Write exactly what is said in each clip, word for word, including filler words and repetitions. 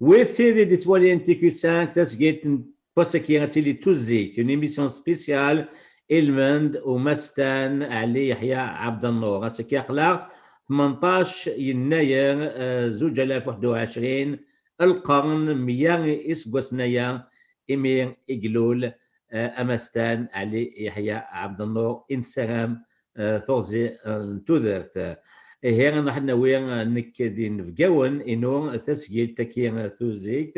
Wid tid i d-ittwalin T Q cinq, tasgilt n wass-agi ad tili d tuzzigt, une émission spéciale, ilmend umastan Ɛli Yeḥya Ɛebdennur. Ass-agi aql-aɣ tmenṭac yennayer, eh, zuǧ alaf u ḥedd u ɛecrin, lqern, meyya iseggasen aya imi i ilul, eh, amastan Ɛli Yeḥya Ɛebdennur, i nessaram eh, teɣzi, eh, n tudert. Ihi, nruḥ ad nawi, eh, nekk d inebgawen inu tasgilt-agi, eh, tuzzigt.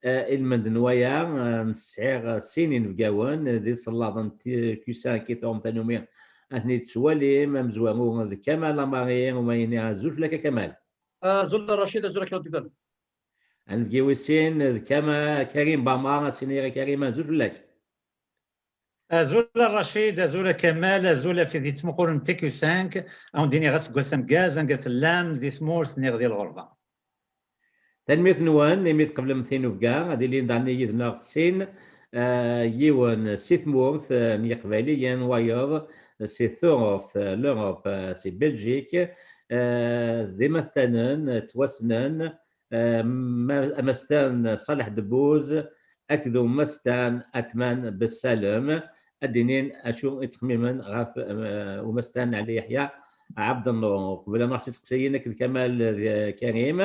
Eh, ilmend n waya, eh, nesɛiɣ sin inebgawen, eh, d isellaḍen n T Q cinq i tuɣem tanumi ad ten-id-tettwalim, amezwaru d Kamal Amari, uma ini azul fell-ak a Kamal. Azul a Racid, azul a Claude Duval. Anebgi wis sin d Kama-, Karim Bama, ad s-iniɣ i Karim azul fell-ak. Azul a Racid, azul a Kamal, azul a wid yettmuqulen T Q cinq, ad wen-d-iniɣ aseggas ameggaz, anga tellam di tmurt neɣ di lɣerba. Tanemmirt-nwen imi tqeblem tinubga, ad ilin daɣen yid-neɣ sin, eh, yiwen si tmurt, eh, n Yiqbayliyen, wayeḍ si Tuṛuft, eh, l'Europe, eh, si Belgique, eh, d imastanen, eh, ttwassnen, eh, ma-, amastan Ṣaleḥ Debbuz akked umastan Atman Bessalem, ad d-inin acu i ttxemmimen ɣef, eh, umastan Ɛli Yeḥya Ɛebdennur. Qbel ad nruḥ s isteqsiyen akked Kamal d Karim,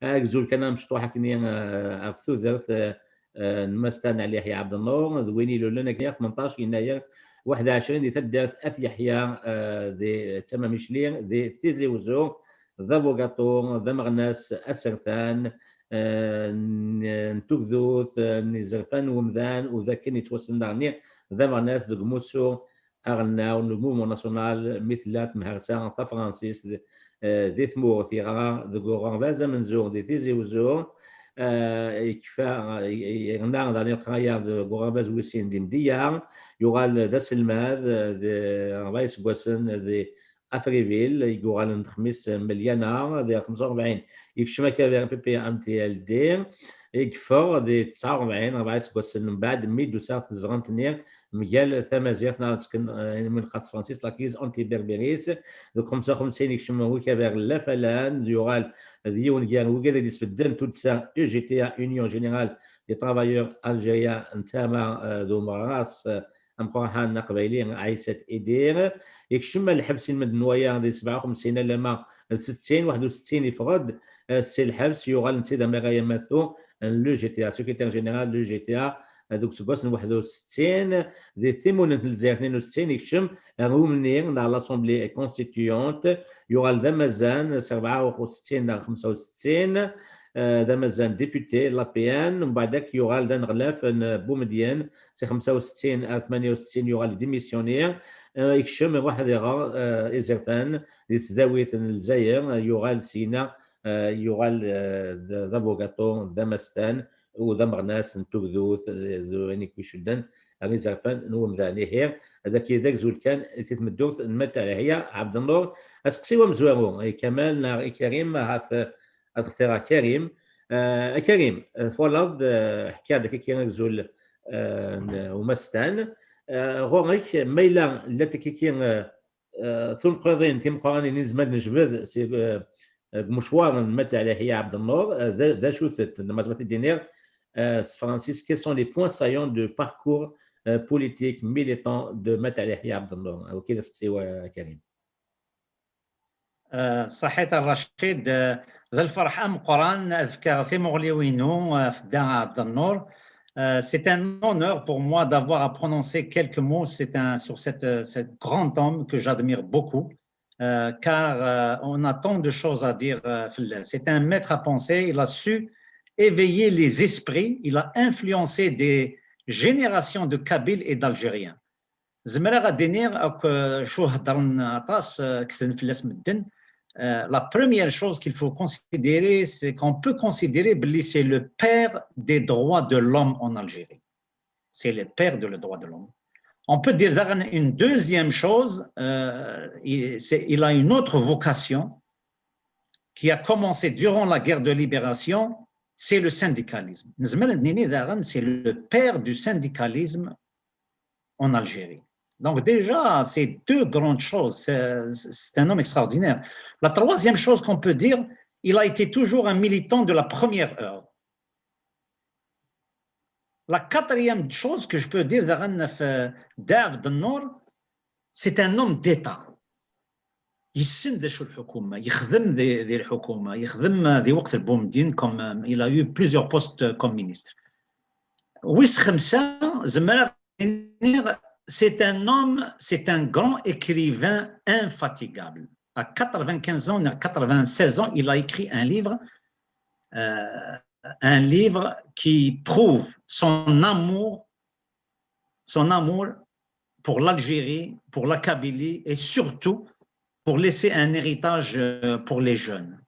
agzul kan amecṭuḥ akken, eh, ɣef tudert, eh, eh, n umastan Ɛli Yeḥya Ɛebdennur, d win ilulen akken tmenṭac yennayer waḥed u ɛecrin di taddart At Yeḥya, eh, di Tama Micli, di Tizi Wezzu, d abugaṭu, d ameɣnas asertan, eh, n, n tugdut, eh, n izerfan n umdan, u d akken yettwassen daɣen d ameɣnas deg umussu aɣelnaw n le Mouvement National mi tella temhersa tafransist, eh, di tmurt. Yeɣra deg uɣerbaz amenzu di Tizi Wezzu, eh, yekfa, eh, yerna daɣen leqraya deg uɣerbaz wis sin di Mdiya, yuɣal d aselmad, eh, d rebɛa iseggasen di Afriville, i yuɣalen d xmis Melyana, di xemsa u rebɛin yekcem akabar P P M T L D, i yeffeɣ di tesɛa u rebɛin, rebɛa iseggasen mbeɛd mi d-tusa tezrent-nni mgal tamazirt neɣ tken-, eh, mi neqqar s tefransist, la crise anti-berbéris. Deg xemsa u xemsin yekcem ukabar Lafalan, yuɣal d yiwen gar wigad i d-isbedden tuddsa U G T A, Union Générale des Travailleurs Algériens, n tama, eh, d umeɣras, eh, ameqqran n Aqbayli, Ɛisat Idir. Yekcem lḥebs ilmend n waya di sebɛa u xemsin alamma d settin, waḥed u settin yeffeɣ-d, eh, si lḥebs, yuɣal netta d amaray amatu n l'U G T A, secrétaire général de l'U G T A, eh, deg useggas n waḥed u settin. Di timunent n Lezzayer tnin u settin, yekcem ar umni neɣ l'Assemblée Constituante, yuɣal d amazan s rebɛa u settin neɣ xemsa u settin, eh, d amazan député, l'A P N, mbeɛd akk yuɣal d aneɣlaf n Bumedyen, si xemsa u settin ar tmanya u settin yuɣal démissionnaire, eh, yekcem iruḥ ad iɣer, eh, izerfan di tesdawit n Lezzayer, eh, yuɣal syenna, eh, yuɣal, eh, d, d abugaṭu, d amastan, u d ameɣnas n tugdut, eh, d wayen i k-icudden ar izerfan n umdan. Ihi, d akid d agzul kan si tmeddurt n Mat Ɛli Yeḥya Ɛebdennur. Aseqsi amezwaru, i Kamal neɣ i Karim, ahat, eh, ad xtireɣ Karim. Eh, a Karim, eh, twalaḍ-d, eh, ḥkiɣ-d akka agzul, eh, n umastan. Eh, ɣur-k, ma yella llant akka, eh, eh, tunqiḍin timeqqranin i nezmer ad nejbed si, eh, deg umecwar n Mat Ɛli Yeḥya Ɛebdennur, eh, d, d acu-tent, ma tebɣiḍ ad d-tiniḍ, eh, s tefransist, quels sont les points saillants de parcours, eh, politique militant de Mat Ɛli Yeḥya Ɛebdennur? Wagi d aseqsi-w, a Karim. Eh, ṣaḥit a Racid, eh, d lferḥ ameqqran ad fkeɣ timuɣliwin-inu, eh, ɣef Dda Ɛebdennur. Eh, c'est un honneur pour moi d'avoir à prononcer quelques mots, c'est un, sur cette, euh, ce grand homme que j'admire beaucoup, euh, car, euh, on a tant de choses à dire, euh, fell-as. C'est un maître à penser, il a su éveiller les esprits, il a influencé des générations de Kabyles et d'Algériens. Zemreɣ ad d-iniɣ akk, euh, acu heddren aṭas, euh, kkten fell-as medden. Euh, la première chose qu'il faut considérer, c'est qu'on peut considérer belli c'est le père des droits de l'homme en Algérie. C'est le père de le droit de l'homme. On peut dire daɣen une deuxième chose, euh, il, c'est, il a une autre vocation qui a commencé durant la guerre de libération, c'est le syndicalisme. Nezmer ad d-nini daɣen, c'est le père du syndicalisme en Algérie. Donc déjà, c'est deux grandes choses. C'est, c'est un homme extraordinaire. La troisième chose qu'on peut dire, il a été toujours un militant de la première heure. La quatrième chose que je peux dire daɣen ɣef Dda Ɛebdennur, c'est un homme d'État. Yessen d acu lḥukuma, yexdem di, di lḥukuma, yexdem di lweqt n Boumediene, comme, euh, il a eu plusieurs postes comme ministre. Wis xemsa, zemreɣ ad iniɣ, c'est un homme, c'est un grand écrivain infatigable. À quatre-vingt-quinze ans, à quatre-vingt-seize ans, il a écrit un livre, euh, un livre qui prouve son amour, son amour pour l'Algérie, pour la Kabylie et surtout pour laisser un héritage, euh, pour les jeunes.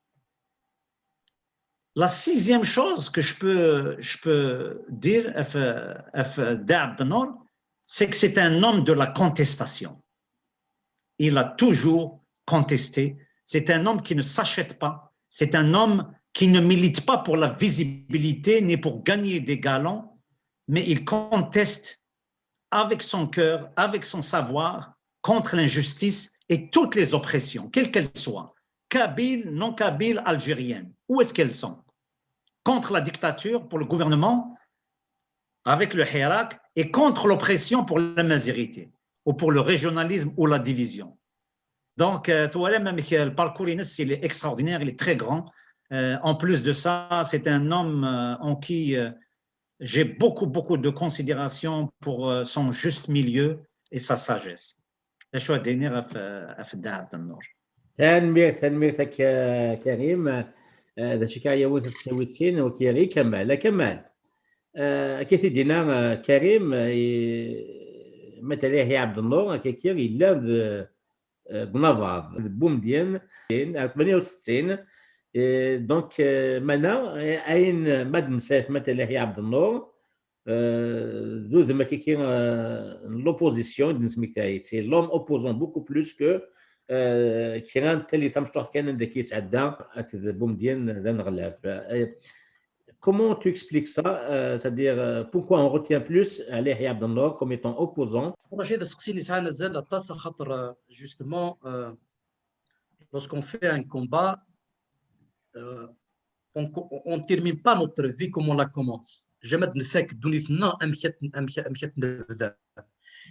La sixième chose que je peux, je peux dire ɣef, ɣef Dda Ɛebdennur, c'est que c'est un homme de la contestation. Il a toujours contesté. C'est un homme qui ne s'achète pas. C'est un homme qui ne milite pas pour la visibilité ni pour gagner des galons, mais il conteste avec son cœur, avec son savoir, contre l'injustice et toutes les oppressions, quelles qu'elles soient, kabyles, non kabyles, algériennes, où est-ce qu'elles sont, contre la dictature pour le gouvernement, avec le Hirak, et contre l'oppression pour l'amazigité, ou pour le régionalisme ou la division. Donc, euh, twalam amek, euh, le parcours-ines, il est extraordinaire, il est très grand. Euh, en plus de ça, c'est un homme, euh, en qui, euh, j'ai beaucoup, beaucoup de considération pour, euh, son juste milieu et sa sagesse. D acu ad d-iniɣ ɣef, ɣef Dda Ɛebdennur? Tanemmirt, tanemmirt-ak, Karim. Eh, d acu akka yawin s tsawit-sin, ok, i Kamal. A Kamal, eh, akka t-id-yenna, eh, Karim, eh, Matalahi Ɛebdennur, akka akka yella d, eh, deg unabaḍ, d Boumediene, ar tmanya u settin. Eh, donc, eh, mana, eh, ayen ma d-nessayef Matalahi Ɛebdennur, eh, d udem akka, eh, n l'opposition i d-nesmektay. C'est l'homme opposant beaucoup plus que, eh, kra n tallit tamecṭuḥt kan anda akka yetɛedda akked Boumediene d aneɣlaf. Eh, comment tu expliques ça? Eh, c'est-à-dire, eh, pourquoi on retient plus Ali Yahya Abdennor comme étant opposant? Rachid, aseqsi-nni yesɛan azal aṭas, axaṭer, eh, justement, eh, lorsqu'on fait un combat, eh, on ne termine pas notre vie comme on la commence. Jamais ad nfak ddunit-nneɣ amek ad, amek, amek ad nebda.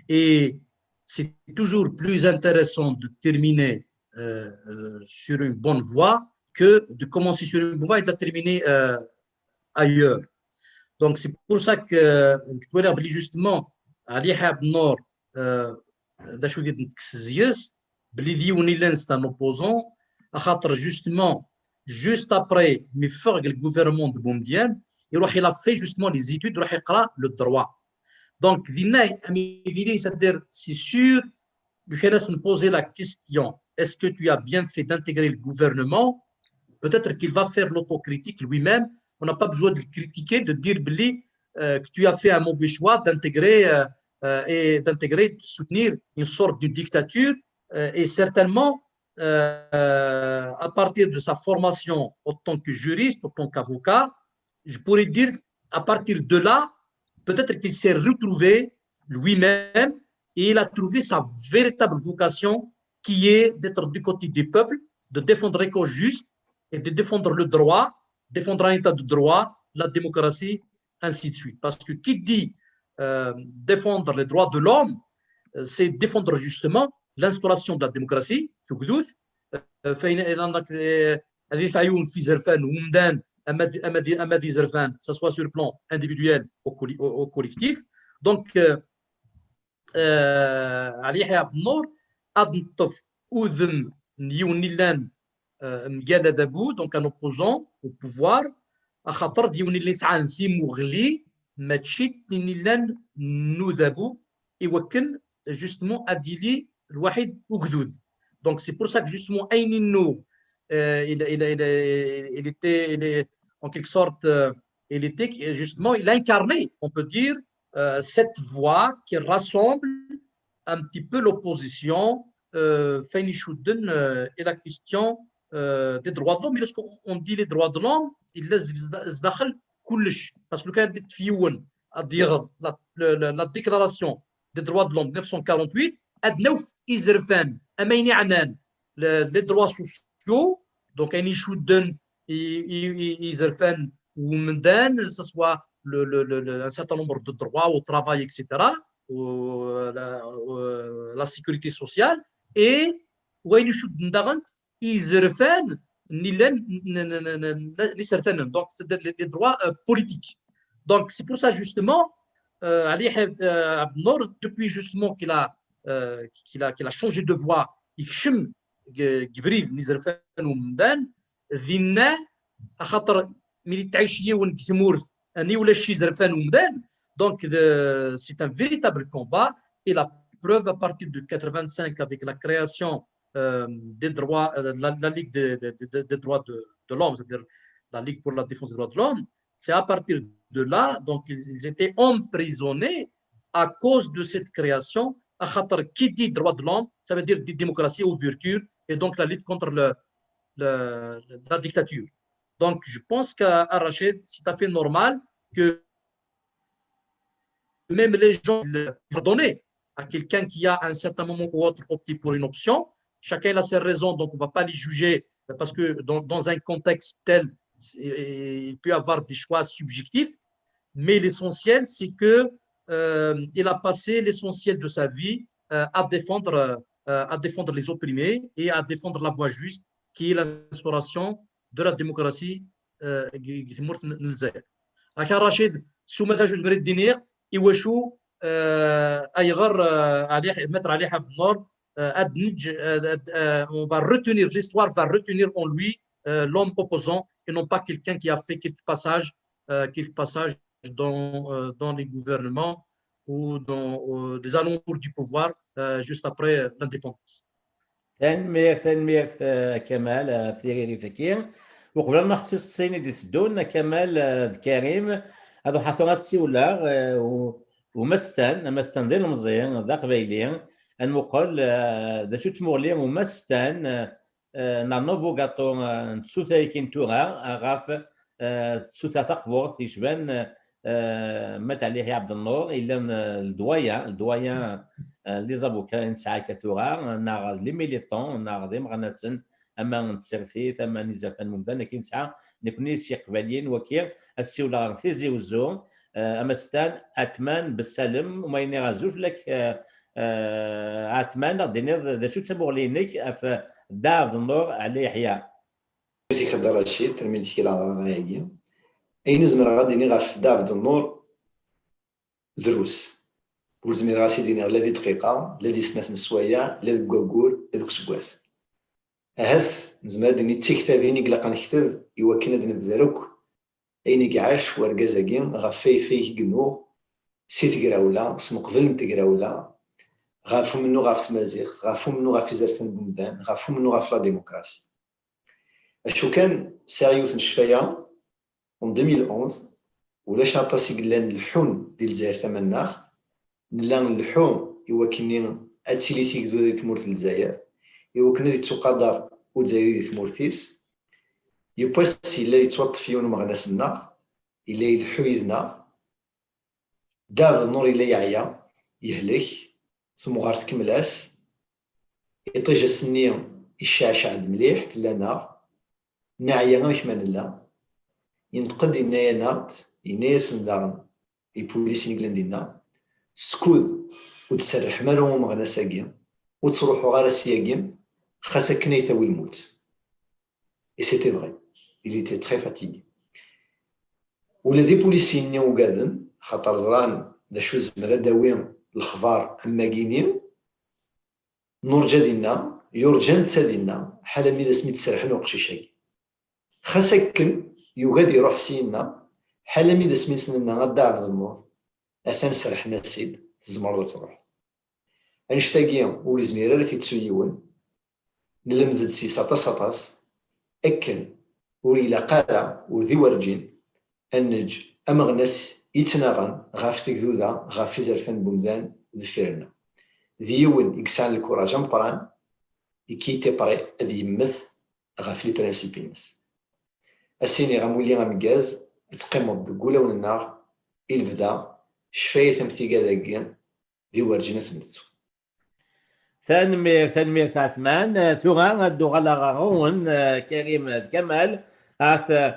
Et c'est toujours plus intéressant de terminer, euh, euh, sur une bonne voie que de commencer sur une bonne voie et de la terminer, euh, ailleurs. Donc c'est pour ça que, euh, je voulais rappeler justement Ali Yahya Abdennor, euh, d acu i d-nekkes zyes, belli d yiwen i llan, c'est un opposant, axaṭer justement, juste après mi yeffeɣ deg le gouvernement de Boumediene, iruḥ, il a fait justement les études, iruḥ iqra le droit. Donc dinna, am i d-ili, c'est-à-dire, c'est sûr, lukan ad s-nposer la question, est-ce que tu as bien fait d'intégrer le gouvernement? Peut-être qu'il va faire l'autocritique lui-même. On n'a pas besoin de le critiquer, de dire belli, euh, que tu as fait un mauvais choix d'intégrer, euh, euh, et d'intégrer, de soutenir une sorte de dictature. Euh, et certainement, euh, à partir de sa formation en tant que juriste, en tant qu'avocat, je pourrais dire, à partir de là, peut-être qu'il s'est retrouvé lui-même et il a trouvé sa véritable vocation, qui est d'être du côté des peuples, de défendre les causes justes et de défendre le droit, défendre un état de droit, la démocratie, ainsi de suite. Parce que qui dit, euh, défendre les droits de l'homme, euh, c'est défendre justement l'instauration de la démocratie, tugdut, euh, fayen, euh, ad yefɛyun f izerfan n umdan, ama d, ama d, ama d izerfan, ça soit sur le plan individuel ou colli-, ou, ou collectif. Donc, euh, euh, Ali Yahya Abdennor, ad neṭṭef udem n yiwen illan, euh, mgal adabu, donc un opposant au pouvoir, axaṭer d yiwen illan yesɛan timuɣli, mačči d tin illan n udabu, i wakken, justement, ad yili lwaḥid ugdud. Donc c'est pour ça que justement, ayen innu, euh, il, il, il, il était, il est, en quelque sorte, euh, il était, justement, il a incarné, on peut dire, euh, cette voix qui rassemble un petit peu l'opposition, euh, fayen icudden, euh, et la question, euh, des droits de l'homme. Mais lorsqu'on dit les droits de l'homme, il laisse zdaxel kullec. Parce que quand il y a la, la, la déclaration des droits de l'homme de neuf cent quarante-huit, ad naf izerfan, am ayen iɛnan les, les droits sociaux, donc ayen icudden i, i, i, izerfan n umdan, que ce soit le, le, le, le, un certain nombre de droits au travail, et cetera, ou, euh, la, euh, la sécurité sociale, et wayen icudden daɣen izerfan n yillan n, n, n, n, n, n isertanen, donc c'est les, les droits euh, politiques. Donc c'est pour ça justement euh, Ali Hab- euh, Abdenour, depuis justement qu'il a, euh, qu'il a, qu'il a changé de voie, yekcem g- g ubrid n izerfan umdan, dinna, axaṭer mi tettɛic yiwen deg tmurt, ani ulac izerfan umdan, donc de- c'est un véritable combat, et la preuve à partir de quatre-vingt-cinq avec la création euh, des droits, euh, la, la Ligue de- de- de- des droits de, de l'homme, c'est-à-dire la Ligue pour la défense des droits de l'homme, c'est à partir de là, donc ils, ils étaient emprisonnés à cause de cette création. Axaṭer, qui dit droits de l'homme, ça veut dire démocratie, ouverture, et donc la lutte contre le, le- la dictature. Donc, je pense qu'à à Rachid, c'est tout à fait normal que même les gens, pardonner à quelqu'un qui a à un certain moment ou autre opté pour une option, chacun a ses raisons, donc on ne va pas les juger parce que dans, dans un contexte tel, il peut y avoir des choix subjectifs, mais l'essentiel, c'est que euh, il a passé l'essentiel de sa vie euh, à défendre, euh, à défendre les opprimés et à défendre la voie juste, qui est l'instauration de la démocratie euh, deg tmurt n Lezzayer. Akka, Rachid, s umata, je voudrais dire, iwacu euh, ayɣer euh, Ali, Maître Ali Abdenour euh, ad neǧ, euh, ad- euh, on va retenir, l'histoire va retenir en lui euh, l'homme opposant et non pas quelqu'un qui a fait quelques passages, euh, quelques passages dans, euh, dans les gouvernements ou dans euh, les alentours du pouvoir euh, juste après euh, l'indépendance. Tanemmirt, tanemmirt, eh, Kamal, eh, ɣef tiririt-agi. Uqbel ad nruḥ d tisteqsiyin i d-iteddun, eh, Kamal, eh, d Karim, ad ruḥeɣ tura ad siwleɣ, eh, u- umastan, amastan d ilemẓi, d aqbayli, ad nmuqel, eh, d acu tmuɣli umastan, eh, eh, neɣ Novo Gato, eh, n tsuta-agi n tura, eh, ɣef, eh, tsuta taqburt yecban, eh, eh, Maître Ali Abdenour, yellan, eh, le doyen, le doyen, eh, les avocats i nesɛa akka tura, neɣ les militants, neɣ d imeɣnasen, ama n tsertit, ama n izerfan n umdan, akken nesɛa nekni s Iqbayliyen, waki ad siwleɣ ɣer Tizi Uzzu, eh, amastan Atman Bessalem, uma yenniɣ azul fell-ak, eh, eh, Atman, ad d-tiniḍ d acu d tamuɣli-inek ɣef Dda Abdenour Ali Yeḥya. Zik a Dda Racid, termimt-ik i leɛḍer-agi. Ayen i zemreɣ ad d-iniɣ ɣef Dda Abdennur, drus. Ur zmireɣ ad t-id-iniɣ la di dqiqa, la di snat n sswayeɛ, la deg waggur, la deg useggas. Ahat nezmer ad d-nini d tiktabin i ilaq ad nekteb i wakken ad nebder akk ayen i iɛac wergaz-agi, ɣef wayfak i yennuɣ si tegrawla, s meqbel n tegrawla, ɣef umennuɣ ɣef tmaziɣt, ɣef umennuɣ ɣef izerfan n umdan, ɣef umennuɣ ɣef la démocratie. Acu kan, sɛiɣ yiwet n ccfaya, en deux mille onze, ulac aṭas i yellan leḥḥun di Lezzayer Tamannaɣt, nella nleḥḥu i wakken-nni ad tili tigduda di tmurt n Lezzayer, i wakken ad yettuqader Uzzayri di tmurt-is. Yiwwas yella yettwaṭṭef yiwen umeɣnas-nneɣ, yella ileḥḥu yid-neɣ. Dda Abdennur yella yeɛya, yehlek, temɣer tkemmel-as, iṭij ass-nni icceɛceɛ-d mliḥ fell-aneɣ, neɛya amek ma nella. Yenṭeq-d yenna-yaneɣ-d, yenna-yasen daɣen i lpulisin i yellan dinna, skud ur d-tserrḥem ara umeɣnas-agi, ur ttruḥuɣ ara syagi, xas akken ay tawi lmut. Et c'était vrai, il était très fatigué. Ula d ipulisin-nni ugaden, xaṭer ẓran d acu zemmer ad d-tawi lexbar am wagini, nurǧa dinna, yurǧa netta dinna, ḥala mi d asmi d-serrḥen uqcic-agi. Xas akken yugi ad iruḥ syenna, ḥala mi d asmi s-nenna a Dda Ɛebdennur, atan serrḥen-as-id, tzemreḍ ad truḥeḍ. Annect-agi ur yezmir ara ad t-ittu yiwen. Nlemmed-d seg-s aṭas aṭas, akken ur ilaq ara, ur d iwerǧin, ad neǧǧ ameɣnas yettnaɣen ɣef tegduda, ɣef izerfan n umdan deffir-nneɣ. D yiwen i yesɛan lkuraj ameqqran, i qui était prêt ad yemmet ɣef les principes-ines. Ad s-iniɣ amulli ameggaz, ad teqqimeḍ deg wulawen-nneɣ i lebda, ccfaya tamtiga dagi, d iwerǧin ad t-nettu. Tanemmirt, tanemmirt Ɛetman. Eh, tura ad d-uɣaleɣ ɣer-wen, eh, Karim d Kamal, at, eh,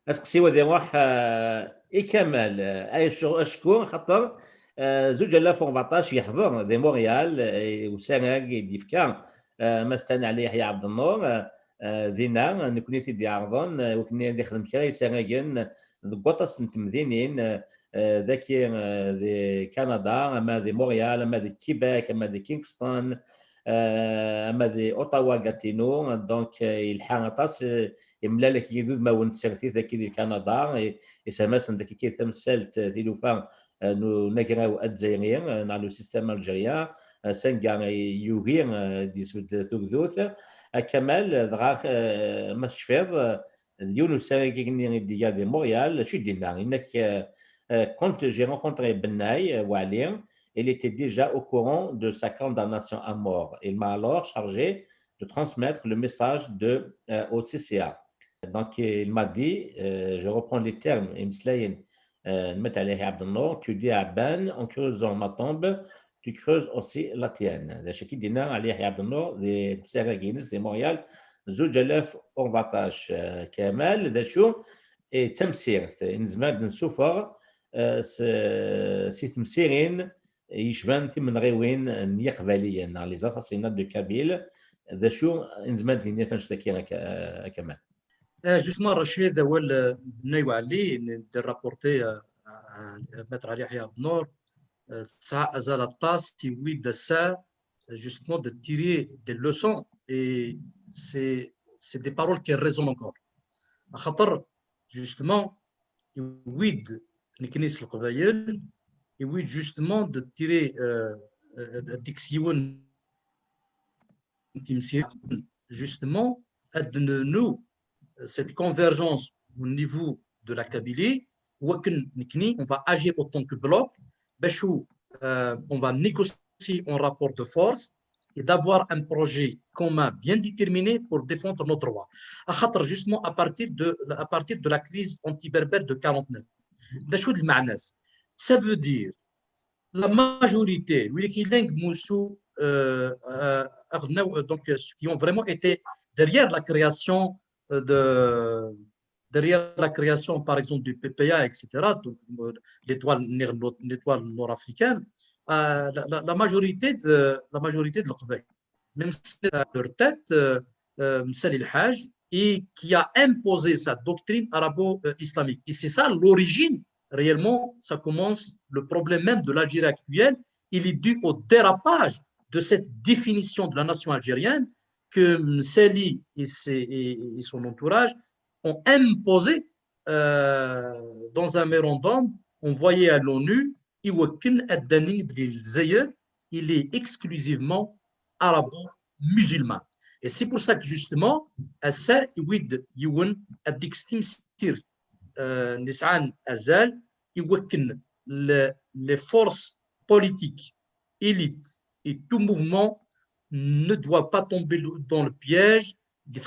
Aseqsi-w ad iruḥ, eh, i Kamal, eh, acku, acku xaṭer, eh, zuǧ alaf u rbeɛṭac yeḥḍer di Montréal, eh, usarag i d-yefka, eh, Mass Ɛli Yeḥya Ɛebdennur, eh, eh, dinna, nekkni t-id-iɛerḍen, eh, wakken ad ixdem kra isaragen deg waṭas n temdinin, eh, eh, daki, eh, di Canada, ama di Montréal, ama di Québec, ama di Kingston, eh, ama di Ottawa-Gatineau. Donc, eh, yelḥa aṭas, eh, imlal akk d udmawen n tsertit akk di Canada, i, isehmasen daki tamsalt, eh, tilufa, eh, n unagraw azzayri, eh, neɣ le système algérien, eh, sanga, eh, yugi, eh, ad d-yesbedd tugdut. A Kamal, dɣa, eh, ma tecfiḍ, eh, d yiwen usarag-nni i d-iga di Montréal, acu i d-yenna? Yenna-k, eh, eh, quand j'ai rencontré Bennay, eh, Waɛli, il était déjà au courant de sa condamnation à mort. Il m'a alors chargé de transmettre le message de, euh, au C C A. Donc, il m'a dit, euh, je reprends les termes, imeslayen, euh, n Mass Ɛli Yeḥya Ɛebdennur, tu dis à Ben, en creusant ma tombe, tu creuses aussi la tienne. D acu akka i d-yenna Ɛli Yeḥya Ɛebdennur di usarag-ines di Montréal, zuǧ alaf u rbeɛṭac, euh, Kamal, d acu, eh, d tamsirt i nezmer ad d-nessufeɣ, eh, s, si temsirin yecban timenɣiwin n Yiqbayliyen, neɣ les assassinats de Kabyles, d acu i nezmer ad d-nini ɣef annect-agi, a Ka-, a Kamal? Eh, justement, Rachid, awal, eh, Bennay Waɛli, n-, de rapporter, eh, eh, Maître Ɛli Yeḥya Ɛebdennur, eh, tesɛa azal aṭas, yewwi-d ass-a, eh, justement, de tirer des leçons, et c'est, c'est des paroles qui résonnent encore. Axaṭer, justement, yewwi-d nekkni s Leqbayel, yewwi-d justement de tirer, euh, euh, ad d-ikkes yiwen n timsirin, justement, ad d-nernu cette convergence au niveau de la Kabylie, wakken nekkni, on va agir autant que bloc, bac, euh, on va négocier un rapport de force et d'avoir un projet commun bien déterminé pour défendre nos droits. Axaṭer, justement, à partir de, à partir de la crise anti-berbère de quarante-neuf. D acu d lmeɛna-s? Ça veut dire la majorité, wid i yellan deg umussu, euh, euh, aɣelnaw, euh, donc, euh, ceux qui ont vraiment été derrière la création, euh, de, derrière la création, par exemple, du P P A, et cetera, donc, euh, l'étoile nord-, l'étoile nord-africaine, euh, la, la, la majorité de, la majorité de Leqbayel, même si, euh, leur tête, euh, euh, Msali El Hadj, et qui a imposé sa doctrine arabo-islamique. Et c'est ça l'origine, réellement, ça commence, le problème même de l'Algérie actuelle, il est dû au dérapage de cette définition de la nation algérienne que Msali et ses, et, et son entourage ont imposé, euh, dans un mémorandum envoyé à l'ONU, iwakken ad d-anin belli Lezzayer, il est exclusivement arabo-musulman. Et c'est pour ça que, justement, ass-a, yewwi-d yiwen ad d-ikkes timsirt, euh, n yesɛan azal, iwakken le, les forces politiques, élites et tout mouvement ne doit pas tomber dans le piège de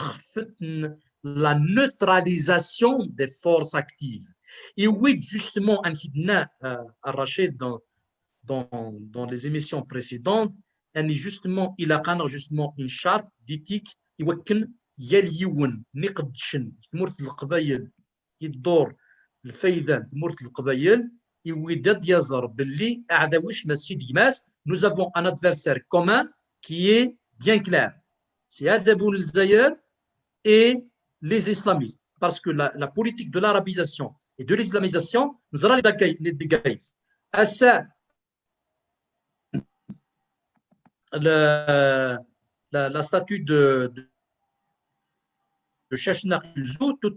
la neutralisation des forces actives. Et oui, justement, un, euh, Rachid, dans, dans, dans les émissions précédentes, un, justement, il a justement une charte d'éthique, iwakken yal yiwen n iqeddcen deg tmurt n Leqbayel, yeddur lfayda n tmurt n Leqbayel, yewwi-d ad yaẓer belli aɛdaw-ic mačči d gma-s. Nous avons un adversaire commun qui est bien clair. C'est Adabu n Lezzayer et les islamistes. Parce que la, la politique de l'arabisation et de l'islamisation, neẓra les dégâts, les dégâts. Ass-a, la, la, la statue de, de, de Chachna Ouzou, tout,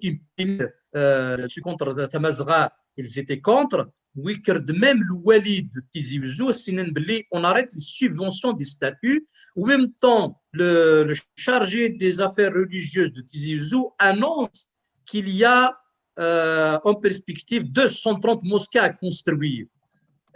euh, je suis contre Tamazgha, ils étaient contre. Wi yekker-d même le wali de Tizi Ouzou, ssinen belli on arrête les subventions des statues. Au même temps, le, le chargé des affaires religieuses de Tizi Ouzou annonce qu'il y a, euh, en perspective deux cent trente mosquées à construire.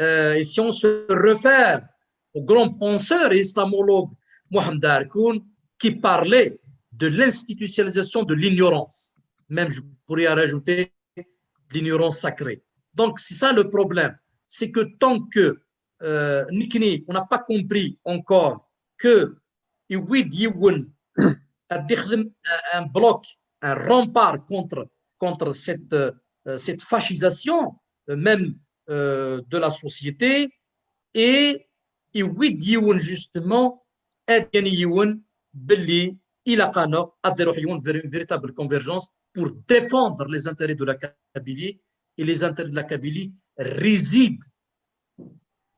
Euh, et si on se réfère au grand penseur et islamologue Mohamed Arkoun, qui parlait de l'institutionnalisation de l'ignorance. Même, je pourrais rajouter, de l'ignorance sacrée. Donc, c'est ça le problème. C'est que tant que, euh, nekkni, on n'a pas compris encore que yewwi-d yiwen ad d-ixdem un, un bloc, un rempart contre contre cette, euh, cette fascisation, euh, même, euh, de la société, et yewwi-d yiwen, justement, ad d-yini yiwen belli ilaq-aneɣ ad iruḥ yiwen vers une véritable convergence pour défendre les intérêts de la Kabylie, et les intérêts de la Kabylie résident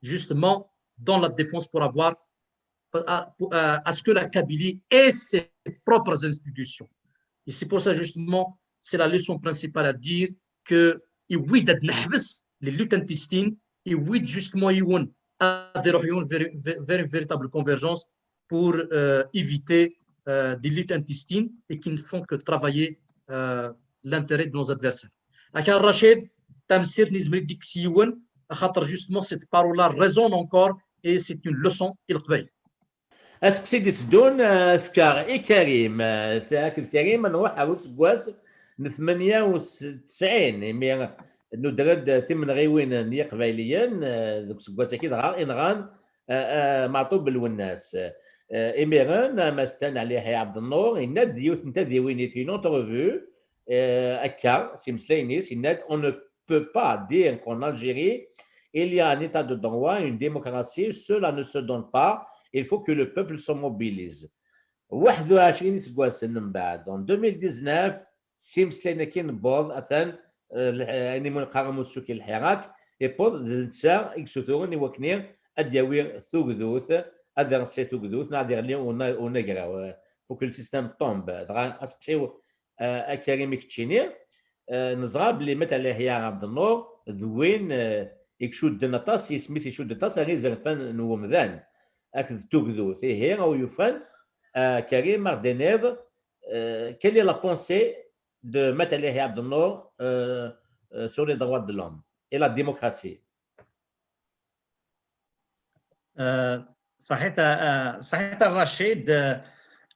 justement dans la défense pour avoir, à, à, à ce que la Kabylie ait ses propres institutions. Et c'est pour ça, justement, c'est la leçon principale à dire que yewwi-d ad neḥbes les luttes intestines, yewwi-d justement yiwen ad iruḥ yiwen vers, vers, vers une véritable convergence pour, euh, éviter, euh, des luttes intestines et qui ne font que travailler, euh, l'intérêt de nos adversaires. Akka Rachid, tamsirt nezmer ad d-yekkes yiwen, axaṭer justement cette parole-là résonne encore et c'est une leçon i Leqbayel. Aseqsi d-iteddun, eh, fkeɣ i Karim. Eh, akked Karim ad nruḥ ɣer useggas n tmenya u tesɛin, imi nudder-d timenɣiwin n Yiqbayliyen, eh, deg useggas-agi dɣa inɣan, eh, eh, Meɛṭub Lwennas. Eh, imiren, amasten Ɛli Yaḥya Ɛebdennur yenna-d yiwet n tadiwinit, une entrevue, eh, akka, s imeslayen-is, yenna-d, on ne peut pas dire qu'en Algérie, il y a un état de droit, une démocratie, cela ne se donne pas, il faut que le peuple se mobilise. Waḥed u ɛecrin iseggasen mbeɛd, en deux mille dix-neuf, s imeslayen-agi newweḍ, atan, eh, lḥ-, ayen imu neqqar amussu-ki lḥirak, iwweḍ d netta i yessuturen i wakken ad d-yawi tugdut, ad ireṣṣi tugdut, neɣ ad iɣli una-, unagraw, eh, pour que le système tombe. Dɣa aseqsi-w, eh, a Karim, i keččini, eh, neẓra belli Maître Ɛli Yaḥya Ɛebdennur d win, eh, i icudden aṭas, isem-is icudd aṭas ar izerfan n wemdan akked tugdut. Ihi, a wi yufan, eh, Karim, ad ɣ-d-tiniḍ, eh, quelle est la pensée de Maître Ɛli Yaḥya Ɛebdennur, eh, eh, sur les droits de l'homme et la démocratie? Euh, صحيت، euh, صحيت Rachid, euh,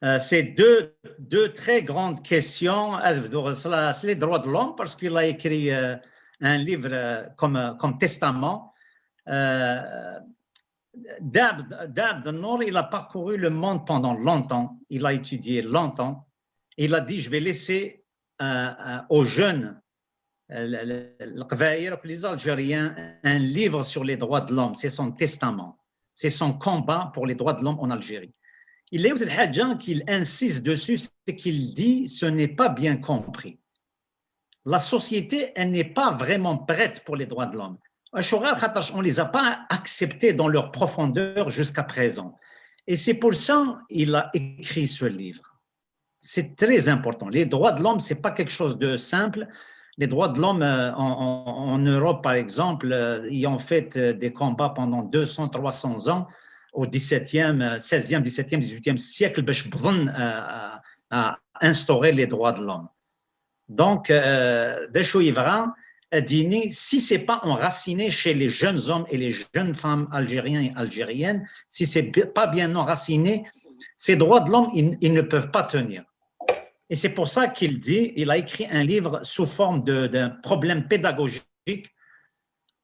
euh, c'est deux, deux très grandes questions. Ad bduɣ s la-, s les droits de l'homme, parce qu'il a écrit, euh, un livre, euh, comme, euh, comme testament. Euh, Dab, Dab Abdennur, il a parcouru le monde pendant longtemps. Il a étudié longtemps. Il a dit, je vais laisser, euh, euh, aux jeunes, euh, le, le, Leqbayel, les Algériens, un livre sur les droits de l'homme. C'est son testament. C'est son combat pour les droits de l'homme en Algérie. Il y a une chose qu'il insiste dessus, c'est qu'il dit, ce n'est pas bien compris. La société, elle n'est pas vraiment prête pour les droits de l'homme. Acuɣer? Xaṭerc on les a pas acceptés dans leur profondeur jusqu'à présent. Et c'est pour ça qu'il a écrit ce livre. C'est très important. Les droits de l'homme, c'est pas quelque chose de simple. Les droits de l'homme, euh, en, en, en Europe, par exemple, euh, ils ont fait, euh, des combats pendant deux cents, trois cents ans, au dix-septième, euh, seizième, dix-septième, dix-huitième siècle, باش بضن, euh, à, à instaurer les droits de l'homme. Donc, euh, d acu yebɣa ad d-yini, si c'est pas enraciné chez les jeunes hommes et les jeunes femmes algériens et algériennes, si c'est bi-, pas bien enraciné, ces droits de l'homme, ils, ils ne peuvent pas tenir. Et c'est pour ça qu'il dit, il a écrit un livre sous forme de, d'un problème pédagogique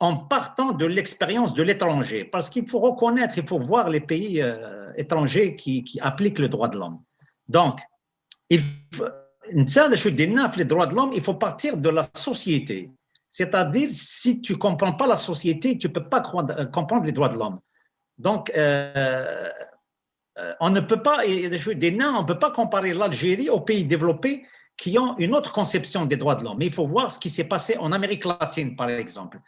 en partant de l'expérience de l'étranger. Parce qu'il faut reconnaître, il faut voir les pays, euh, étrangers qui, qui appliquent le droit de l'homme. Donc, il faut, netta d acu i d-yenna ɣef les droits de l'homme, il faut partir de la société. C'est-à-dire, si tu comprends pas la société, tu peux pas croire, euh, comprendre les droits de l'homme. Donc, euh, euh, on ne peut pas, et d acu i d-yenna, on peut pas comparer l'Algérie aux pays développés qui ont une autre conception des droits de l'homme. Mais il faut voir ce qui s'est passé en Amérique latine, par exemple.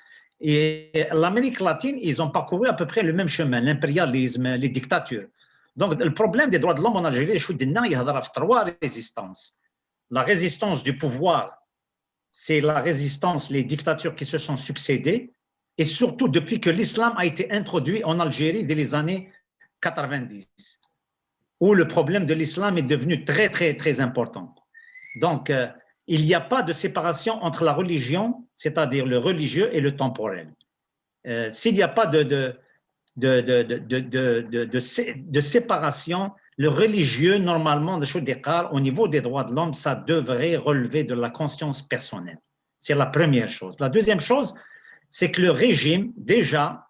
Et l'Amérique latine, ils ont parcouru à peu près le même chemin, l'impérialisme, les dictatures. Donc, le problème des droits de l'homme en Algérie, d acu i d-yenna, yehder ɣef trois résistances. La résistance du pouvoir, c'est la résistance, les dictatures qui se sont succédées, et surtout depuis que l'islam a été introduit en Algérie dès les années quatre-vingt-dix, où le problème de l'islam est devenu très, très, très important. Donc, euh, il n'y a pas de séparation entre la religion, c'est-à-dire le religieux, et le temporel. Euh, s'il n'y a pas de, de, de, de, de, de, de, de sé-, de séparation, le religieux, normalement, d acu i d-yeqqar, au niveau des droits de l'homme, ça devrait relever de la conscience personnelle. C'est la première chose. La deuxième chose, c'est que le régime, déjà,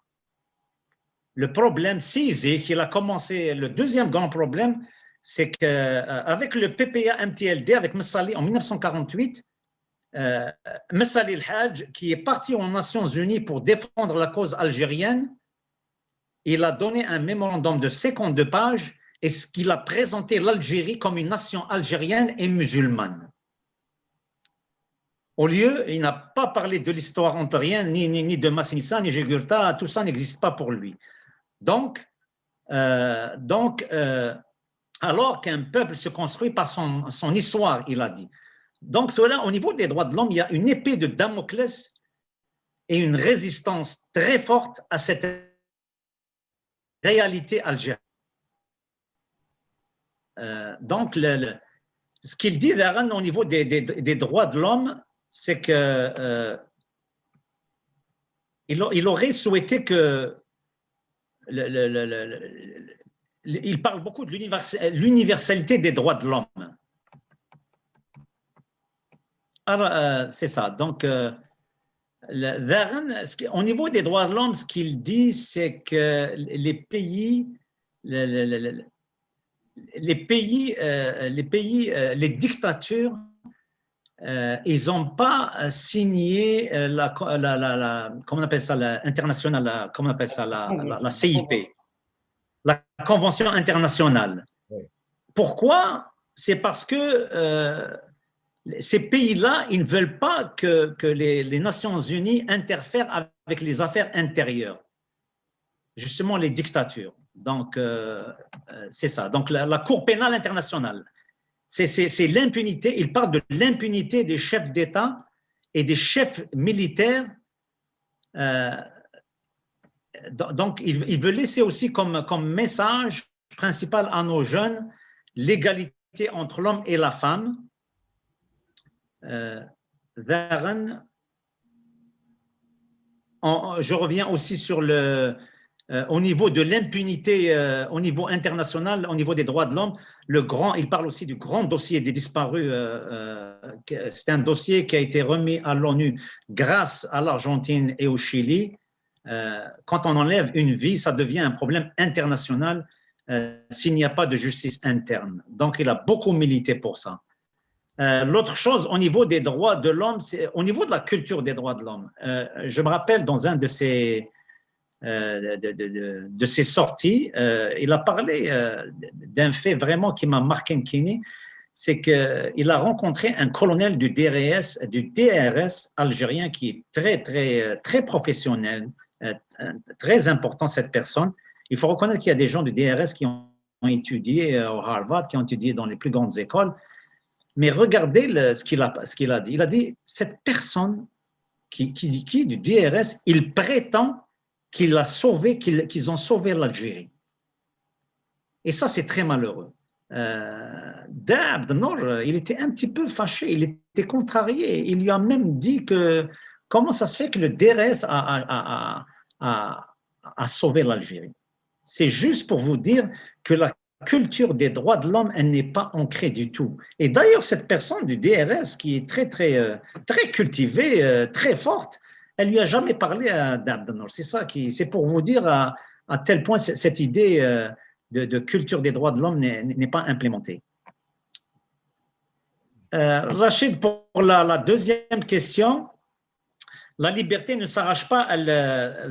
le problème, si zik, il a commencé, le deuxième grand problème, c'est que, euh, avec le P P A M T L D, avec Messali en mille neuf cent quarante-huit, Euh, Messali El Hadj, qui est parti aux Nations Unies pour défendre la cause algérienne, il a donné un mémorandum de cinquante-deux pages et ce qu'il a présenté l'Algérie comme une nation algérienne et musulmane. Au lieu, il n'a pas parlé de l'histoire ontarienne, ni, ni, ni de Massinissa, ni Jugurtha, tout ça n'existe pas pour lui. Donc, euh, donc euh, alors qu'un peuple se construit par son, son histoire, il a dit. Donc, cela, au niveau des droits de l'homme, il y a une épée de Damoclès et une résistance très forte à cette réalité algérienne. Euh, donc, le, le, ce qu'il dit, Darren, au niveau des, des, des droits de l'homme, c'est que euh, il, il, aurait souhaité que le, le, le, il parle beaucoup de l'universalité des droits de l'homme. Alors, euh, c'est ça. Donc, euh, le, au niveau des droits de l'homme, ce qu'il dit, c'est que les pays, le, le, les pays, euh, les pays, euh, les dictatures, euh, ils n'ont pas euh, signé euh, la, la, la, la, comment on appelle ça, internationale, comment on appelle ça, la, la, la C I P, la Convention internationale. Oui. Pourquoi ? C'est parce que euh, ces pays-là, ils ne veulent pas que, que les, les Nations Unies interfèrent avec les affaires intérieures, justement les dictatures. Donc, euh, euh c'est ça. Donc, la, la Cour pénale internationale, c'est l'impunité. Il parle de l'impunité des chefs d'État et des chefs militaires. Euh, donc, il, il, veut laisser aussi comme, comme message principal à nos jeunes l'égalité entre l'homme et la femme. Euh, je reviens aussi sur le, euh, au niveau de l'impunité, euh, au niveau international, au niveau des droits de l'homme, le grand, il parle aussi du grand dossier des disparus. Euh, euh, c'est un dossier qui a été remis à l'ONU grâce à l'Argentine et au Chili. Euh, quand on enlève une vie, ça devient un problème international euh, s'il n'y a pas de justice interne. Donc, il a beaucoup milité pour ça. Euh, l'autre chose, au niveau des droits de l'homme, c'est au niveau de la culture des droits de l'homme. Euh, je me rappelle dans un de ses, euh, de, de, de, de, ses sorties, euh, il a parlé euh, d'un fait vraiment qui m'a marqué, Kini, c'est qu'il a rencontré un colonel du D R S, du D R S algérien qui est très, très, très professionnel, euh, très important, cette personne. Il faut reconnaître qu'il y a des gens du D R S qui ont étudié euh, au Harvard, qui ont étudié dans les plus grandes écoles. Mais regardez le, ce qu'il a, qu'il a dit. Il a dit, cette personne qui, qui, qui du D R S, il prétend qu'il a sauvé, qu'ils ont sauvé l'Algérie. Et ça, c'est très malheureux. Euh, Abdenour, il était un petit peu fâché, il était contrarié. Il lui a même dit que comment ça se fait que le D R S a, a, a, a sauvé l'Algérie. C'est juste pour vous dire que la culture des droits de l'homme, elle n'est pas ancrée du tout. Et d'ailleurs, cette personne du D R S, qui est très, très, euh, très cultivée, euh, très forte, elle lui a jamais parlé à Abdenour. C'est ça qui, c'est pour vous dire à, à tel point cette idée euh, de, de, culture des droits de l'homme n'est pas implémentée. Euh, Rachid, pour la, la, deuxième question, la liberté ne s'arrache pas, elle, euh,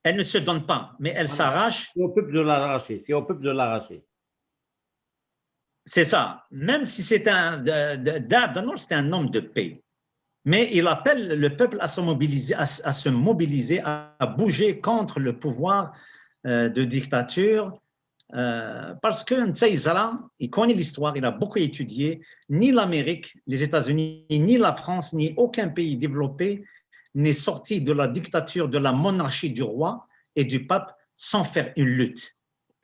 elle ne se donne pas, mais elle s'arrache. C'est au peuple de l'arracher, c'est au peuple de l'arracher. C'est ça. Même si c'est un, Abdenour, c'est un homme de paix. Mais il appelle le peuple à se mobiliser, à, à se mobiliser, à, à bouger contre le pouvoir euh, de dictature euh, parce que Ntsay Zala, il connaît l'histoire, il a beaucoup étudié. Ni l'Amérique, les États-Unis, ni la France, ni aucun pays développé n'est sorti de la dictature, de la monarchie du roi et du pape sans faire une lutte.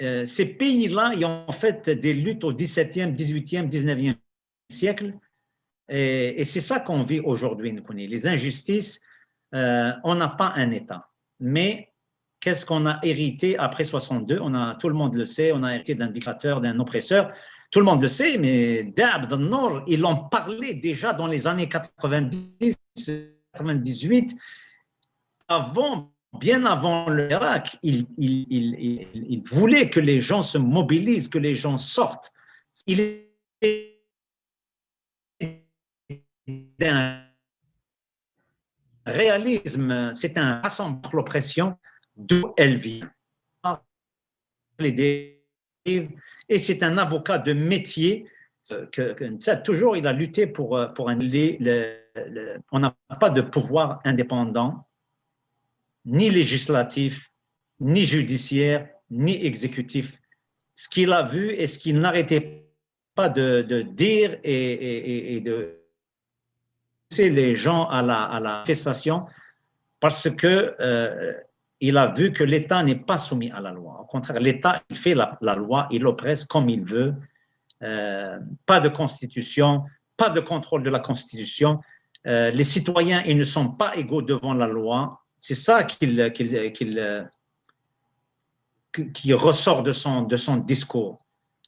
Euh, ces pays-là, ils ont fait des luttes au dix-septième, dix-huitième, dix-neuvième siècle. Et, et c'est ça qu'on vit aujourd'hui, les injustices. Euh, on n'a pas un État. Mais qu'est-ce qu'on a hérité après soixante-deux ? On a, tout le monde le sait, on a hérité d'un dictateur, d'un oppresseur. Tout le monde le sait, mais Abdenour, ils l'ont parlé déjà dans les années quatre-vingt-dix, quatre-vingt-dix-huit, avant, bien avant l'Irak, il, il, il, il, voulait que les gens se mobilisent, que les gens sortent. Il est d'un réalisme, c'est un rassemblement contre l'oppression d'où elle vient. Et c'est un avocat de métier euh, que, que ça, toujours il a lutté pour, euh, pour un, les- le- le- on n'a pas de pouvoir indépendant, ni législatif, ni judiciaire, ni exécutif. Ce qu'il a vu et ce qu'il n'arrêtait pas de, de dire et, et- et- et de pousser les gens à la, à la manifestation parce que euh, il a vu que l'État n'est pas soumis à la loi. Au contraire, l'État, il fait la, la loi, il oppresse comme il veut. Euh, pas de constitution, pas de contrôle de la constitution. Euh, les citoyens, ils ne sont pas égaux devant la loi. C'est ça qu'il qu'il- qu'il, euh, qui, qui ressort de son, de son discours.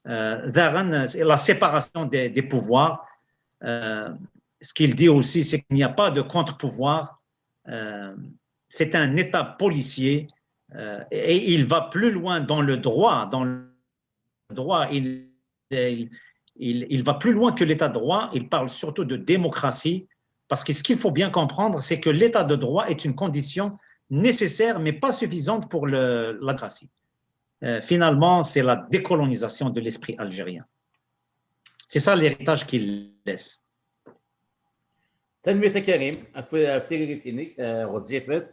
Euh, daɣen, c'est la séparation des, des pouvoirs, euh, ce qu'il dit aussi, c'est qu'il n'y a pas de contre-pouvoir. Euh, c'est un État policier euh, et il va plus loin dans le droit. Dans le droit, il, il, il- il va plus loin que l'État de droit. Il parle surtout de démocratie parce que ce qu'il faut bien comprendre, c'est que l'État de droit est une condition nécessaire mais pas suffisante pour le- la démocratie. Euh, finalement, c'est la décolonisation de l'esprit algérien. C'est ça l'héritage qu'il laisse. Tanemmirt a Karim ɣef ɣef tiririt-inek eh, ɣezzifet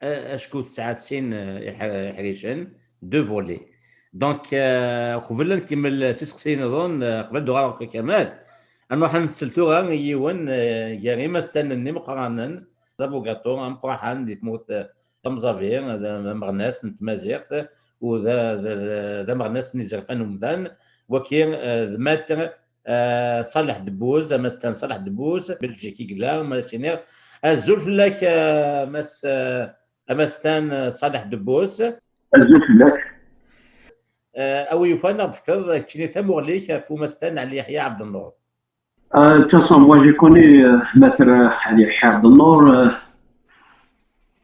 eh, acku tesɛa sin eh, iḥ- iḥricen, deux volets. Donc eh, qbel ad nkemmel s iseqsiyen-nniḍen eh, qbel ad d-uɣaleɣ ɣer Kamal, ad nruḥ ad nsel tura i yiwen eh, gar imastanen imeqqranen d abugaṭu ameqqraḥan di tmurt eh, tamẓabi, d ameɣnas n tmaziɣt u d d- d- d ameɣnas n izerfan umdan. Waki eh, d Maître eh, Ṣaleḥ Debbuz, amastan Ṣaleḥ Debbuz, Belgique i yella, ma as-iniɣ azul fell-ak eh, mas eh, amastan eh, Ṣaleḥ Debbuz. Azul fell-ak. Eh, a wi yufan ad ɣ-d-tefkeḍ keččini tamuɣli-k ɣef umastan Ɛli Yeḥya Ɛebdennur. Euh, de toute façon, moi j'ai connu euh, Maître Ali Abdelnour. Euh,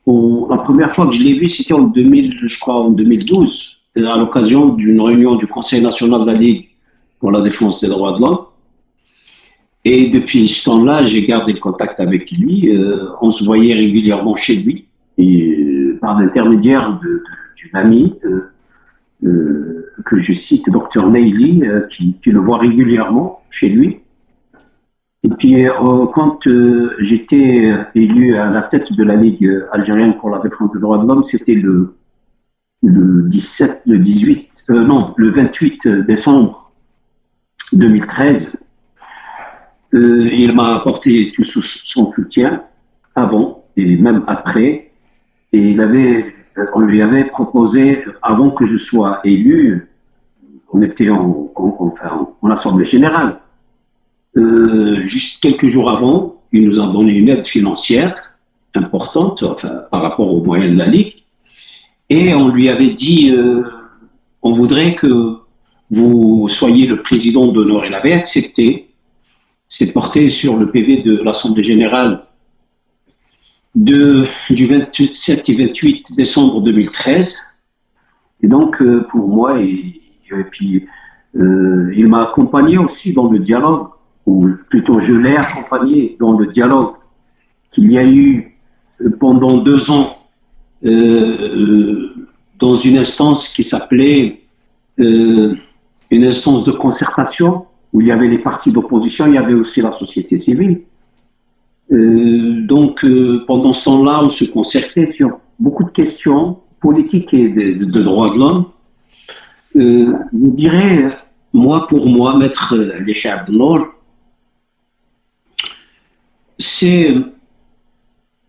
au- la première fois que je l'ai vu, c'était en deux mille, je crois, en deux mille douze, euh, à l'occasion d'une réunion du Conseil national de la Ligue pour la défense des droits de l'homme. Et depuis ce temps-là, j'ai gardé le contact avec lui. Euh, on se voyait régulièrement chez lui, et, euh, par l'intermédiaire de- de- d'une amie euh, euh, que je cite, Docteur Neili, euh, qui, qui le voit régulièrement chez lui. Et puis, euh, quand euh, j'étais élu à la tête de la Ligue algérienne pour la défense des droits de l'homme, c'était le, le dix-sept, le dix-huit, euh, non, le vingt-huit décembre deux mille treize. Euh, il m'a apporté tout sou- son soutien avant et même après. Et il avait, on lui avait proposé, avant que je sois élu, on était en, en- enfin, en assemblée générale. Euh, juste quelques jours avant, il nous a donné une aide financière importante, enfin, par rapport aux moyens de la Ligue. Et on lui avait dit, euh, on voudrait que vous soyez le président d'honneur. Il avait accepté. C'est porté sur le P V de l'Assemblée générale de, du vingt-sept et vingt-huit décembre deux mille treize. Et donc, euh, pour moi, et, et puis, euh, il m'a accompagné aussi dans le dialogue, ou plutôt je l'ai accompagné dans le dialogue qu'il y a eu euh, pendant deux ans euh, euh, dans une instance qui s'appelait euh, une instance de concertation, où il y avait les partis d'opposition, il y avait aussi la société civile. Euh, donc, euh, pendant ce temps-là, on se concertait sur beaucoup de questions politiques et de, de- de droits de l'homme. Euh, je dirais, moi, pour moi, Maître Ali Yeḥya Ɛebdennur, c'est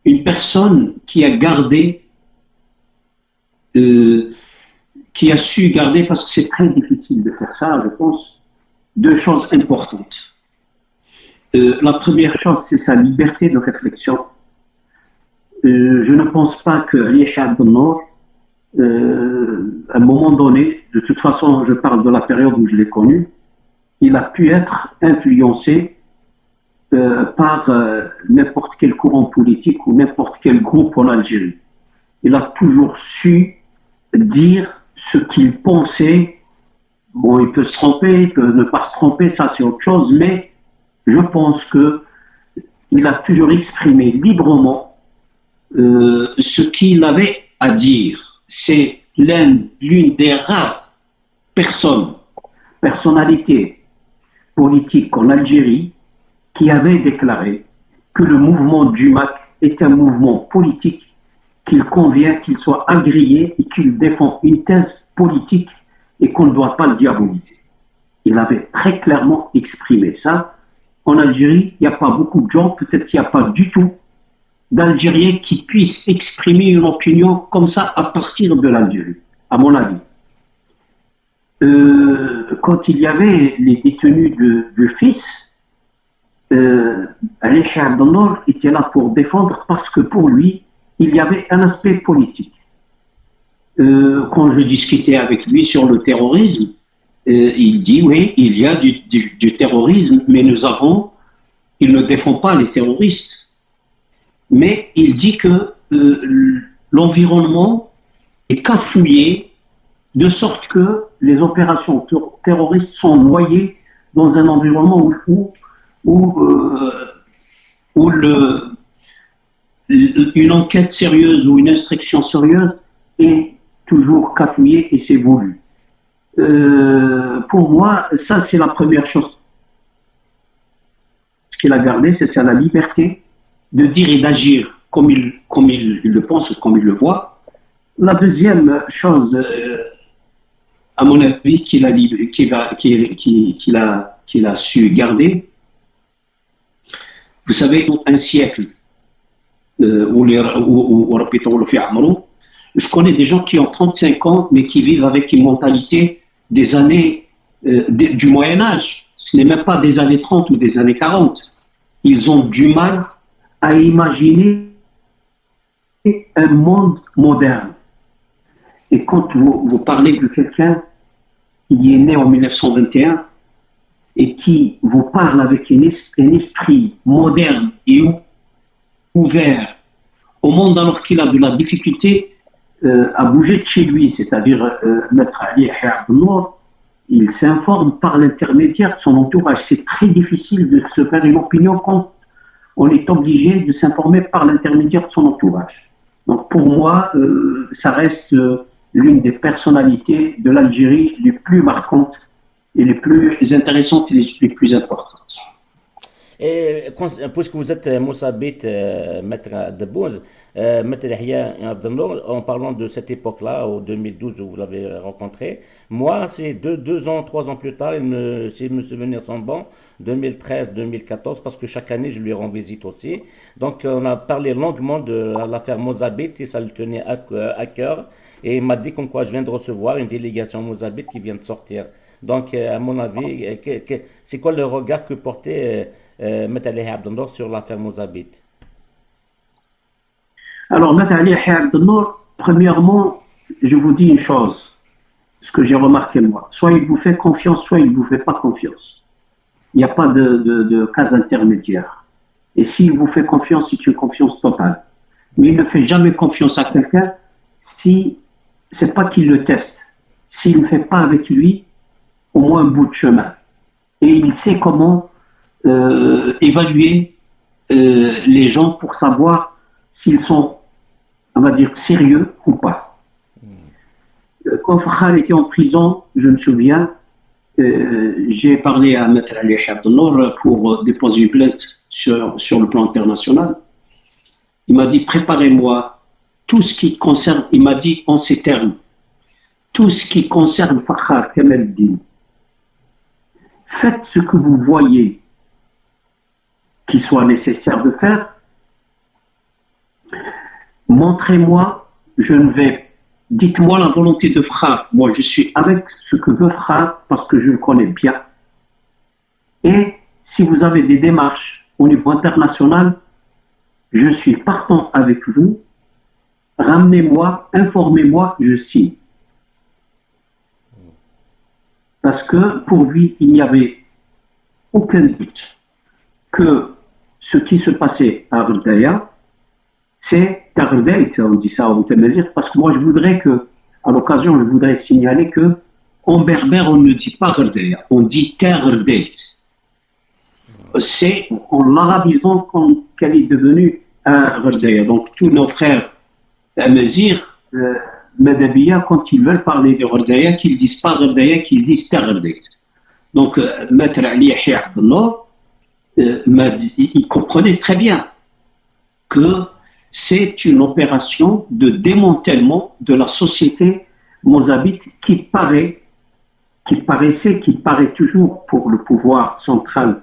une personne qui a gardé, euh, qui a su garder, parce que c'est très difficile de faire ça, je pense, deux choses importantes. Euh, la première chose, c'est sa liberté de réflexion. Euh, je ne pense pas que Ali Yeḥya Ɛebdennur, euh, à un moment donné, de toute façon, je parle de la période où je l'ai connu, il a pu être influencé euh, par euh, n'importe quel courant politique ou n'importe quel groupe en Algérie. Il a toujours su dire ce qu'il pensait. Bon, il peut se tromper, il peut ne pas se tromper, ça c'est autre chose, mais je pense que il a toujours exprimé librement euh, ce qu'il avait à dire. C'est l'une des rares personnes, personnalités politiques en Algérie qui avait déclaré que le mouvement du MAK est un mouvement politique, qu'il convient qu'il soit agréé et qu'il défend une thèse politique et qu'on ne doit pas le diaboliser. Il avait très clairement exprimé ça. En Algérie, il n'y a pas beaucoup de gens, peut-être qu'il n'y a pas du tout d'Algériens qui puissent exprimer une opinion comme ça à partir de l'Algérie, à mon avis. Euh, quand il y avait les détenus de, de fils, euh, Ali Abdelnour était là pour défendre parce que pour lui, il y avait un aspect politique. Euh, quand je discutais avec lui sur le terrorisme, euh, il dit oui, il y a du, du, du terrorisme, mais nous avons, il ne défend pas les terroristes, mais il dit que euh, l'environnement est cafouillé de sorte que les opérations terroristes sont noyées dans un environnement où, où, où, euh, où le, une enquête sérieuse ou une instruction sérieuse est toujours cafouillée et c'est voulu. Euh, pour moi, ça c'est la première chose qu'il a gardée, c'est la liberté de dire et d'agir comme il, comme il le pense ou comme il le voit. La deuxième chose, euh, à mon avis, qu'il a, qu'il a, qu'il, qu'il, qu'il a, qu'il a su garder, vous savez, un siècle, euh, où les, où, où, je connais des gens qui ont trente-cinq ans, mais qui vivent avec une mentalité des années euh, de, du Moyen Âge. Ce n'est même pas des années trente ou des années quarante. Ils ont du mal à imaginer un monde moderne. Et quand vous, vous parlez de quelqu'un qui est né en mille neuf cent vingt et un et qui vous parle avec un, un esprit moderne et ouvert au monde alors qu'il a de la difficulté euh, à bouger de chez lui, c'est-à-dire euh, Maître Ali Abdelnour, il s'informe par l'intermédiaire de son entourage. C'est très difficile de se faire une opinion quand on est obligé de s'informer par l'intermédiaire de son entourage. Donc pour moi, euh, ça reste euh, l'une des personnalités de l'Algérie les plus marquantes et les plus intéressantes et les, les plus importantes. Et puisque vous êtes Moussabit, euh, maître de Bouz, euh, maître Yahya Abdelnour, en parlant de cette époque-là, au deux mille douze où vous l'avez rencontré, moi, c'est deux, deux ans, trois ans plus tard, il me, si mes souvenirs sont bons, deux mille treize, deux mille quatorze, parce que chaque année, je lui rends visite aussi. Donc, on a parlé longuement de l'affaire Mozabit et ça lui tenait à, à cœur. Et il m'a dit comme quoi je viens de recevoir une délégation Mozabit qui vient de sortir. Donc, euh, à mon avis, euh, c'est quoi le regard que portait euh, euh, Maître Ali Abdelnour sur l'affaire Mozabit ? Alors, Maître Ali Abdelnour, premièrement, je vous dis une chose, ce que j'ai remarqué moi. Soit il vous fait confiance, soit il ne vous fait pas confiance. Il n'y a pas de, de, de cas intermédiaire. Et s'il vous fait confiance, c'est une confiance totale. Mais il ne fait jamais confiance à quelqu'un si c'est pas qu'il le teste. S'il ne fait pas avec lui au moins un bout de chemin. Et il sait comment euh, évaluer euh, les gens pour savoir s'ils sont, on va dire, sérieux ou pas. Euh, Quand Fakhar était en prison, je me souviens, euh, j'ai parlé à Maître Ali Abdelnour pour déposer une plainte sur, sur le plan international. Il m'a dit, préparez-moi tout ce qui concerne, il m'a dit en ces termes, tout ce qui concerne Fakhar Kamaldine, faites ce que vous voyez qu'il soit nécessaire de faire. Montrez-moi, je ne vais, dites-moi la volonté de Fakhar. Moi, je suis avec ce que veut Fakhar parce que je le connais bien. Et si vous avez des démarches au niveau international, je suis partant avec vous. Ramenez-moi, informez-moi, je signe. Parce que pour lui, il n'y avait aucun doute que ce qui se passait à Gherdaya, c'est à Gherdaya, on dit ça en tamazight, parce que moi je voudrais que, à l'occasion, je voudrais signaler que en berbère, on ne dit pas Gherdaya, on dit Gherdaya. C'est en l'arabisant qu'elle est devenue un Ɣerdaya. Donc tous nos frères amaziɣ, euh, madabia, quand ils veulent parler de Ɣerdaya, qu'ils disent pas Ɣerdaya, qu'ils disent Taɣerdayt. Donc euh, Maître Ali Yahya Abdel Nour, euh, il comprenait très bien que c'est une opération de démantèlement de la société mozabite qui paraît, qui paraissait, qui paraît toujours pour le pouvoir central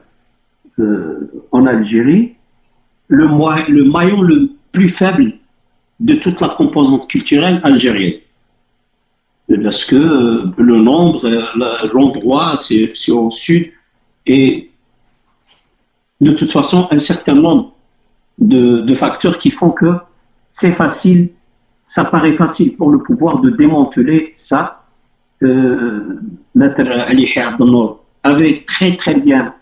euh, en Algérie, le, le maillon le plus faible de toute la composante culturelle algérienne. Parce que euh, le nombre, euh, l'endroit, c'est au sud, et de toute façon un certain nombre de, de, facteurs qui font que c'est facile, ça paraît facile pour le pouvoir de démanteler ça. Euh, Maître Ali Abdel Nour avait très très bien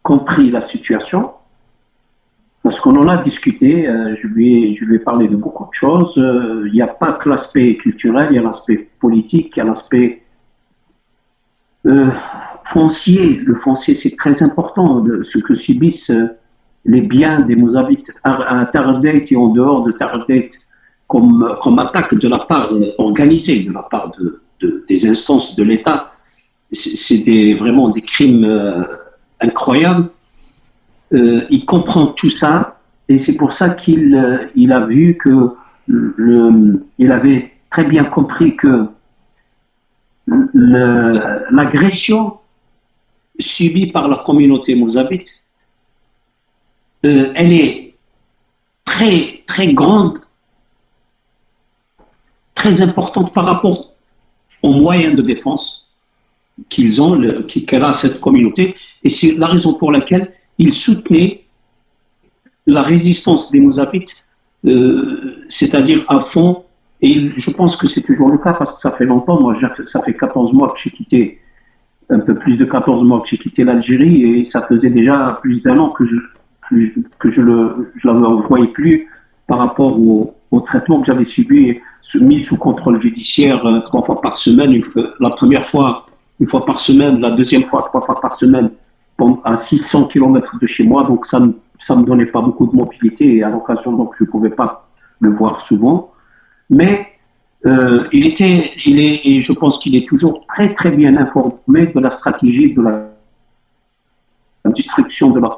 compris la situation, parce qu'on en a discuté, euh, je, lui ai, je lui ai parlé de beaucoup de choses. Euh, il n'y a pas que l'aspect culturel, il y a l'aspect politique, il y a l'aspect euh, foncier. Le foncier, c'est très important, de, ce que subissent euh, les biens des Mozabites à, à Taɣerdayt et en dehors de Taɣerdayt, comme, comme attaque de la part euh, organisée de la part de, de, des instances de l'État. C'est vraiment des crimes euh, incroyables. Euh, il comprend tout ça et c'est pour ça qu'il euh, il a vu que le, il avait très bien compris que l'agression subie par la communauté mozabite, euh, elle est très, très grande, très importante par rapport aux moyens de défense qu'ils ont, qu'elle a cette communauté. Et c'est la raison pour laquelle ils soutenaient la résistance des Mozabites, euh, c'est-à-dire à fond. Et je pense que c'est toujours le cas parce que ça fait longtemps. Moi, ça fait quatorze mois que j'ai quitté, un peu plus de quatorze mois que j'ai quitté l'Algérie et ça faisait déjà plus d'un an que je, que je ne le, je le voyais plus par rapport au, au traitement que j'avais subi, mis sous contrôle judiciaire euh, trois fois par semaine, la première fois une fois par semaine, la deuxième fois trois fois par semaine, à six cents kilomètres de chez moi, donc ça ne ça me donnait pas beaucoup de mobilité et à l'occasion, donc je ne pouvais pas le voir souvent. Mais euh, il était, il est, et je pense qu'il est toujours très très bien informé de la stratégie de la destruction de la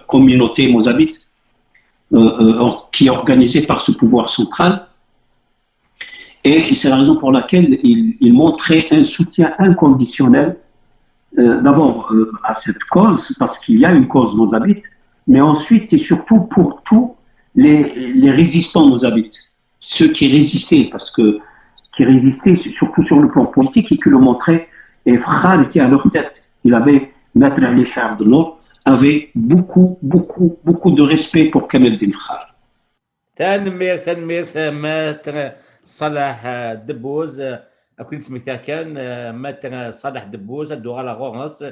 communauté mozabite euh, euh, qui est organisée par ce pouvoir central. Et c'est la raison pour laquelle il, il montrait un soutien inconditionnel euh, d'abord euh, à cette cause, parce qu'il y a une cause mozabite, mais ensuite et surtout pour tous les, les résistants mozabites, ceux qui résistaient, parce que qui résistaient surtout sur le plan politique et qui le montraient, et Fkhar était à leur tête. Il avait, Maître Ali Abdel Nour avait beaucoup, beaucoup, beaucoup de respect pour Kamel Din Fkhar. Tanemmirt, tanemmirt, Maître Salah Debbouz. Ad ken-id-smektiɣ kan, Maître Salah Debbouz, ad d-uɣaleɣ ɣur-s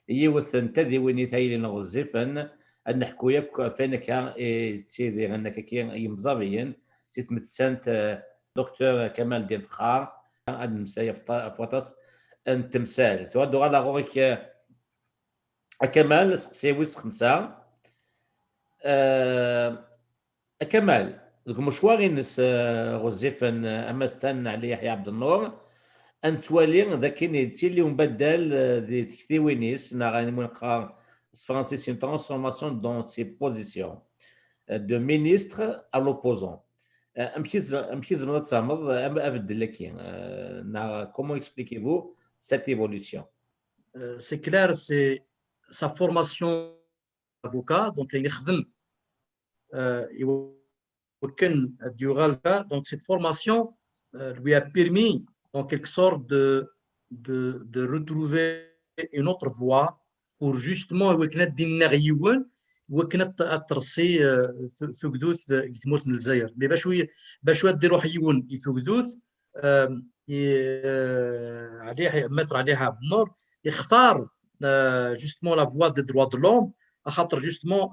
yiwet n tadiwennit ay yellan ɣezzifen, ad neḥku yakk ɣef wayen akka i ttidiren akkaki yimẓabiyen si tmettant Docteur Kamel Din Fkhar, ad nemmeslay ɣef waṭas n temsal. Tura ad d-uɣaleɣ ɣur-k a Kamal, aseqsi wis xemsa. A Kamal, deg umecwar-ines ɣezzifen amastan Ɛli Yeḥya Ɛebdennur, ad nettwali d akken yettili umbaddal di tektiwin-is, neɣ ayen umi neqqar s tefransist une transformation dans ses positions de ministre à l'opposant. Amek i tzemreḍ ad tfehmeḍ abeddel-agi, neɣ comment expliquez-vous cette évolution? C'est clair, c'est sa formation d'avocat, donc il a donc cette formation euh, lui a permis en quelque sorte de, de, de retrouver une autre voie pour justement iwakken ad d-ineɣ yiwen iwakken ad tersi tugdut deg tmurt n Lezzayer. Mais bacu bacu ad d-iruḥ yiwen i tugdut, Maître Ɛli Ɛebdennur ixtar justement la voie des droits de l'homme, axaṭer justement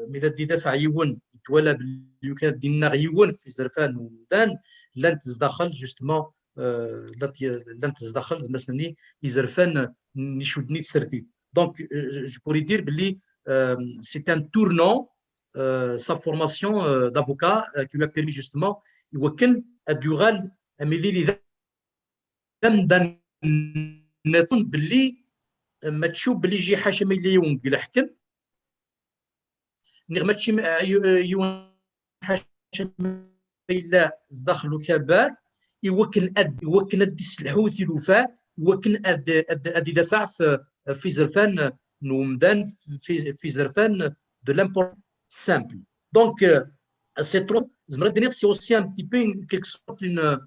mi la d-idafeɛ yiwen yettwala belli yukan ad d-ineɣ yiwen f izerfan n umdan, llant zdaxel justement llant zdaxel zmasni izerfan n icudden i tsertit. Donc, euh, je pourrais dire que euh, c'est un tournant, euh, sa formation euh, d'avocat euh, qui lui a permis justement, iwakken ad yuɣal amidi d amdan nniḍen belli mačči belli ji ḥaca ma yella yiwen deg leḥkem, neɣ mačči yiwen ḥaca ma yella zdaxel ukabar, iwakken ad iwakken ad d-iselḥu tilufa, iwakken ad ad ad idafeɛ f f izerfan n umdan, f izerfan de l'import simple. Donc, euh, c'est trop, c'est aussi un petit peu une, quelque sorte une,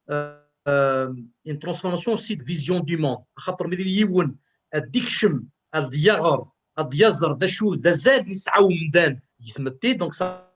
euh, une transformation aussi de vision du monde. خاطر ملي يكون ad ikcem, ad yaɣer, ad yaẓer d acu d azal yesɛa umdan, donc sa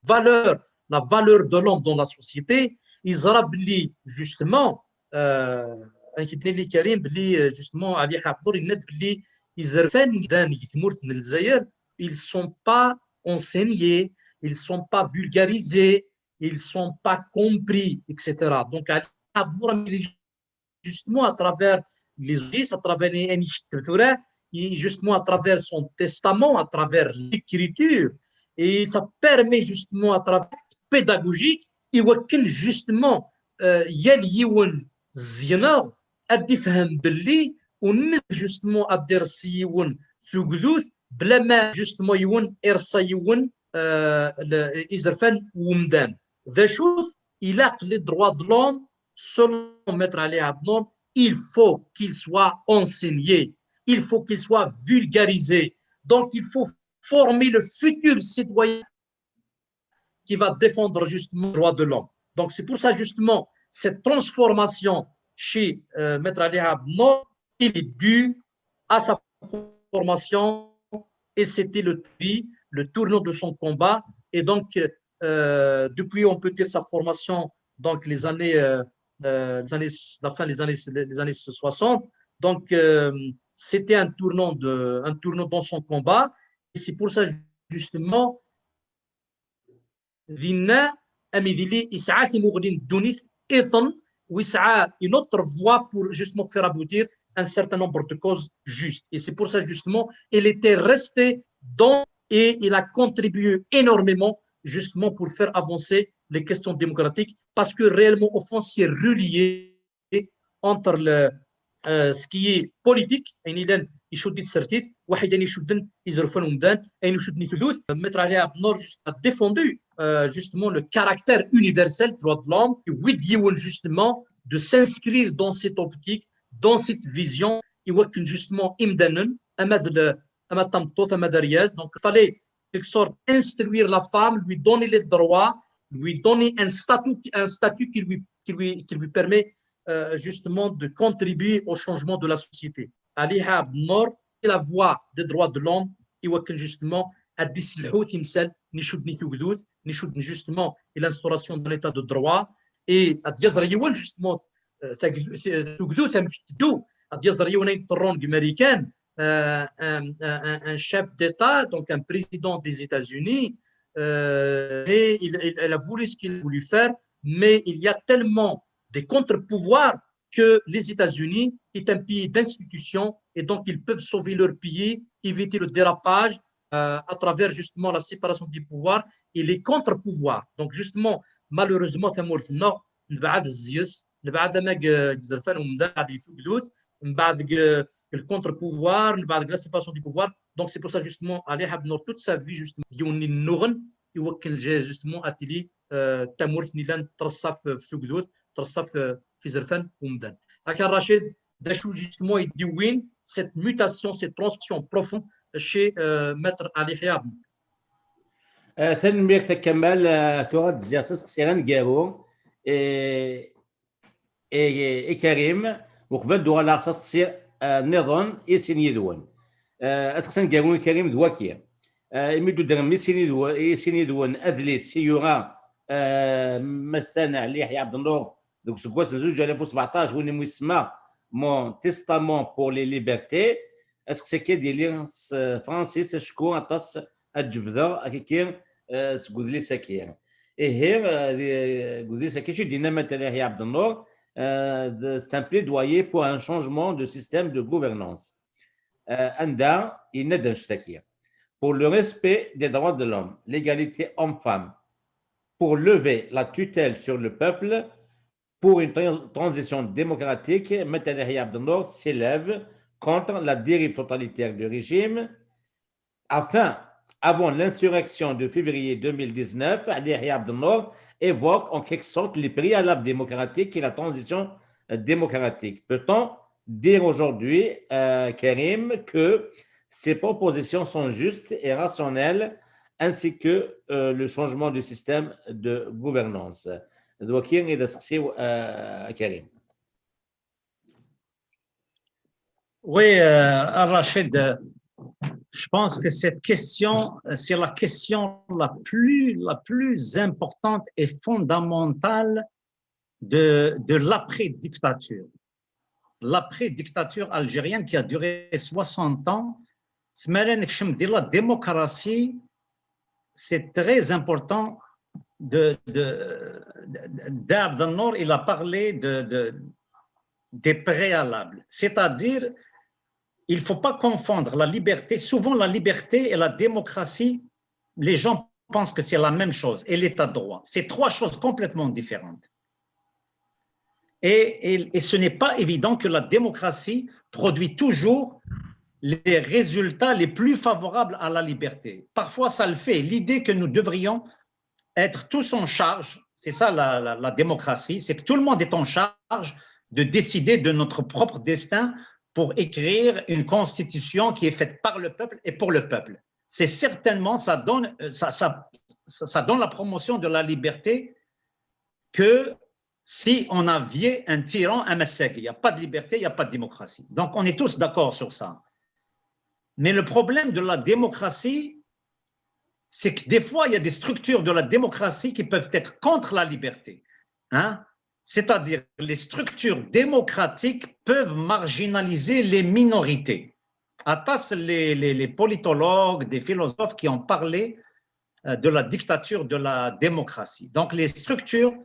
valeur, la valeur de l'homme dans la société, yeẓra belli justement, euh, ayen k-id-yenna Karim, belli euh, justement Ali Abdor yenna-d belli izerfan n umdan deg tmurt n Lezzayer, ils sont pas enseignés, ils sont pas vulgarisés, ils sont pas compris, et cetera. Donc, Ali Abdor justement à travers les outils, à travers les justement à travers son testament, à travers l'écriture, et ça permet justement à travers pédagogique, iwakken justement euh, yal yiwen zzegneɣ ad d-ifhem belli ur nezmir justement ad d-ireṣṣi yiwen tugdut bla ma justement yiwen ireṣṣa yiwen euh, izerfan n umdan. D acu-t ilaq les droits de l'homme selon Maître Ali Abdenour, il faut qu'il soit enseigné, il faut qu'il soit vulgarisé. Donc, il faut former le futur citoyen qui va défendre justement les droits de l'homme. Donc, c'est pour ça, justement, cette transformation chez euh, Maître Ali Abdenour, il est dû à sa formation et c'était le, le tournant de son combat. Et donc, euh, depuis, on peut dire sa formation, donc les années, euh, euh, les années, la fin des années, les années soixante. Donc, euh, c'était un tournant, de, un tournant dans son combat. Et c'est pour ça, justement, dinna, amidi yesɛa timuɣli n ddunit iḍen, u yesɛa une autre voie pour justement faire aboutir un certain nombre de causes justes. Et c'est pour ça, justement, il était resté dans et il a contribué énormément, justement, pour faire avancer les questions démocratiques, parce que réellement, au fond, c'est relié entre le, euh, ce qui est politique, ayen yellan icudden-it tsertit, waḥid ayen icudden izerfan n umdan, ayen icudden i tugdut. Maître Ali Abdenour a défendu euh, justement le caractère universel des droits de l'homme, et yewwi-d yiwen justement de s'inscrire dans cette optique, dans cette vision, iwakken justement imdanen, ama d tameṭṭut, ama d aryaz. Donc, il fallait quelque sorte instruire la femme, lui donner les droits, lui donner un statut, un statut qui lui, qui lui, qui lui permet euh, justement de contribuer au changement de la société. Ali Abdenour, la voix des droits de l'homme, iwakken justement ad d-iselḥu timsal n icudden i tugdut, n icudden justement i l'instauration d'un état de droit, et ad d-yaẓer yiwen justement euh, tugdut amek tetteddu, ad d-yaẓer yiwen ayen ḍerrun deg Marikan, euh, un, un, un chef d'État, donc un président des États-Unis, euh, et il, il, il a voulu ce qu'il a voulu faire, mais il y a tellement des contre-pouvoirs que les États-Unis est un pays d'institutions et donc ils peuvent sauver leur pays, éviter le dérapage euh, à travers justement la séparation des pouvoirs et les contre-pouvoirs. Donc justement, malheureusement, tamurt-nneɣ, nebɛed zzis, nebɛed ama deg izerfan umdan, nebɛed deg tugdut, nebɛed deg le contre-pouvoir, nebɛed deg la séparation du pouvoir. Donc c'est pour ça justement, Ali Abdenour toute sa vie justement, yiwen n yennuɣen, iwakken justement ad tili euh, tamurt n yellan treṣṣa f tugdut, treṣṣa f izerfan umdan. Akka Rachid, d acu justement i d-yewwin cette mutation, cette transformation profonde chez euh, Maître Ali Hiab? Euh, tanemmirt a Kamal, euh, tura d-zziɣ s aseqsi aneggaru i, i, i Karim, uqbel d-uɣaleɣ s aseqsi euh, nniḍen i sin yid-wen. Euh, aseqsi aneggaru i Karim d waki. Euh, imi d-udrem i sin yid-wen adlis i yura euh, Mass Tana Ali Ḥya Abdennur deg useggas n zuǧ alaf u sbeɛṭac, win imu isemma Mon Testament pour les Libertés. Aseqsi-agi ad yili s tefransist, acku aṭas ad jebdeɣ akiki euh, seg udlis-agi. Ihi, euh, deg udlis-agi i d-yenna Mass Tana Ali Ḥya Abdennur, euh, de- c'est un plaidoyer pour un changement de système de gouvernance. Euh, anda yenna-d annect-agi: pour le respect des droits de l'homme, l'égalité homme-femme, pour lever la tutelle sur le peuple, pour une tran- transition démocratique, Maître Yahya Abdenour s'élève contre la dérive totalitaire du régime. Enfin, avant l'insurrection de février deux mille dix-neuf, Ali Yahya Abdenour évoque en quelque sorte les préalables démocratiques et la transition, euh, démocratique. Peut-on dire aujourd'hui, euh, Karim, que ces propositions sont justes et rationnelles, ainsi que, euh, le changement du système de gouvernance? D wagi i d aseqsi-w, euh, Karim. Oui, euh, Rachid, euh, je pense que cette question, euh, c'est la question la plus, la plus importante et fondamentale de, de l'après-dictature. L'après-dictature algérienne qui a duré soixante ans, s mi ara nekcem di la démocratie, c'est très important de, de, de, d'Abdenour, il a parlé de, de, des préalables. C'est-à-dire, il ne faut pas confondre la liberté. Souvent, la liberté et la démocratie, les gens pensent que c'est la même chose, et l'état de droit. C'est trois choses complètement différentes. Et, et, et ce n'est pas évident que la démocratie produit toujours les résultats les plus favorables à la liberté. Parfois, ça le fait. L'idée que nous devrions être tous en charge, c'est ça la, la, la démocratie, c'est que tout le monde est en charge de décider de notre propre destin pour écrire une constitution qui est faite par le peuple et pour le peuple. C'est certainement, ça donne, euh, ça, ça, ça donne la promotion de la liberté que si on avait un tyran, un massacre. Il n'y a pas de liberté, il n'y a pas de démocratie. Donc, on est tous d'accord sur ça. Mais le problème de la démocratie, c'est que des fois, il y a des structures de la démocratie qui peuvent être contre la liberté. Hein? C'est-à-dire, les structures démocratiques peuvent marginaliser les minorités. Atas, les, les, les politologues, des philosophes qui ont parlé, euh, de la dictature de la démocratie. Donc, les structures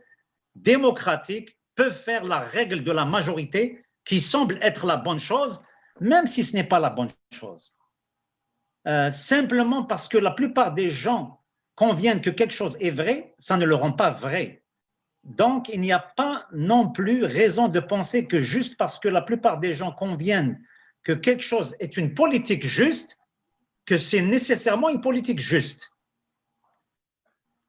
démocratiques peuvent faire la règle de la majorité qui semble être la bonne chose, même si ce n'est pas la bonne chose. Euh, simplement parce que la plupart des gens conviennent que quelque chose est vrai, ça ne le rend pas vrai. Donc, il n'y a pas non plus raison de penser que juste parce que la plupart des gens conviennent que quelque chose est une politique juste, que c'est nécessairement une politique juste.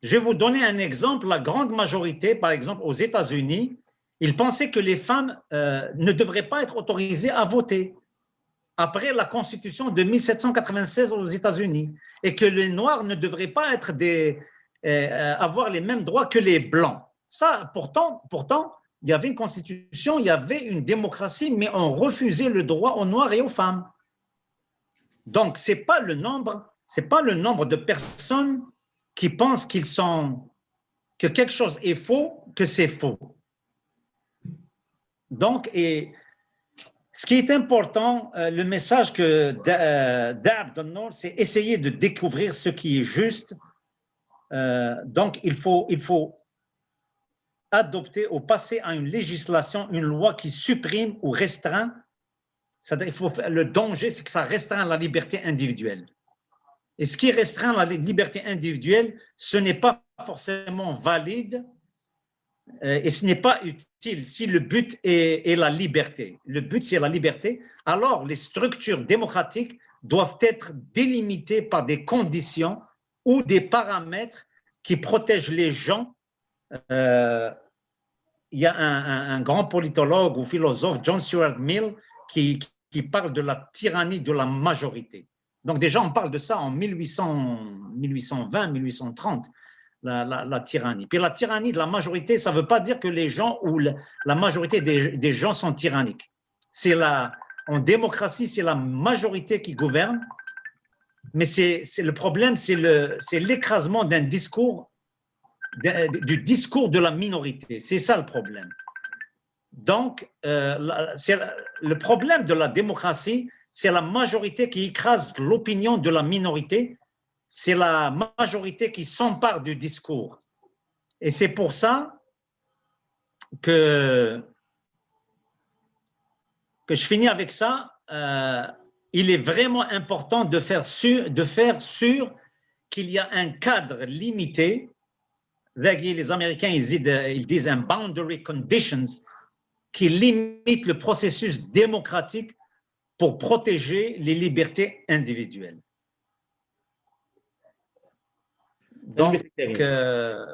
Je vais vous donner un exemple. La grande majorité, par exemple, aux États-Unis, ils pensaient que les femmes, euh, ne devraient pas être autorisées à voter après la Constitution de mille sept cent quatre-vingt-seize aux États-Unis et que les Noirs ne devraient pas être des, euh, euh, avoir les mêmes droits que les Blancs. Ça, pourtant, pourtant, il y avait une constitution, il y avait une démocratie, mais on refusait le droit aux Noirs et aux femmes. Donc, c'est pas le nombre, c'est pas le nombre de personnes qui pensent qu'ils sont, que quelque chose est faux, que c'est faux. Donc, et ce qui est important, euh, le message que Da- euh, d'Abdenour, c'est essayer de découvrir ce qui est juste. Euh, donc, il faut, il faut adopter ou passer à une législation, une loi qui supprime ou restreint. C'est-à-dire, il faut faire- le danger, c'est que ça restreint la liberté individuelle. Et ce qui restreint la li- liberté individuelle, ce n'est pas forcément valide, euh, et ce n'est pas utile si le but est, est la liberté. Le but, c'est la liberté. Alors, les structures démocratiques doivent être délimitées par des conditions ou des paramètres qui protègent les gens. Euh, il y a un, un- un grand politologue ou philosophe, John Stuart Mill, qui, qui parle de la tyrannie de la majorité. Donc déjà, on parle de ça en mille huit cents, mille huit cent vingt, mille huit cent trente, la, la- la tyrannie. Puis la tyrannie de la majorité, ça ne veut pas dire que les gens ou la, la majorité des, des gens sont tyranniques. C'est la, en démocratie, c'est la majorité qui gouverne, mais c'est c'est- le problème, c'est le- c'est l'écrasement d'un discours, de- du discours de la minorité. C'est ça le problème. Donc, euh, la- c'est la- le problème de la démocratie, c'est la majorité qui écrase l'opinion de la minorité, c'est la majorité qui s'empare du discours. Et c'est pour ça que je finis avec ça. Euh, il est vraiment important de faire sûr, de faire sûr qu'il y a un cadre limité. Dagi, les Américains, ils disent, ils disent un boundary conditions qui limite le processus démocratique pour protéger les libertés individuelles. Donc, euh,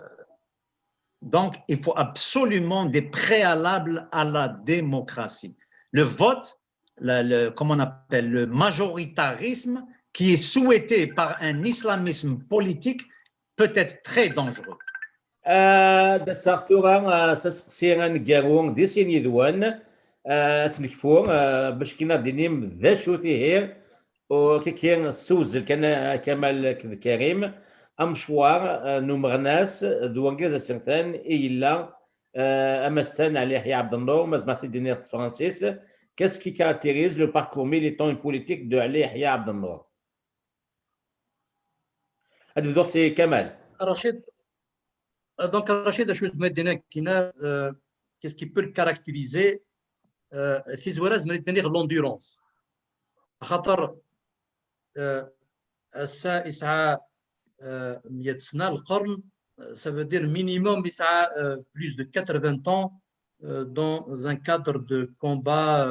donc, il faut absolument des préalables à la démocratie. Le vote, le, le, comment on appelle, le majoritarisme qui est souhaité par un islamisme politique peut être très dangereux. Ad d-aseɣ tura s aseqsi aneggaru di sin yid-wen, ad tt-nekfu bac kan ad d-tinim d acu-t ihi. Kiki ssewzel kan a Kamal akked Karim amecwar n umeɣnas d urgaz asertan i yella amastan Ɛli Yeḥya Ɛebdennur, ma zemreɣ ad t-id-iniɣ s tefransist. Qu'est-ce qui caractérise le parcours militant et politique de Ɛli Yeḥya Ɛebdennur? Ad bduɣ si Kamal. Rachid, donc Rachid, acu nezmer ad d-nini akka, qu'est-ce qui peut le caractériser? Tizwara nezmer ad d-nini l'endurance. Axaṭer ass-a yesɛa meyya sna, lqern, ça veut dire minimum yesɛa plus de quatre-vingts ans dans un cadre de combat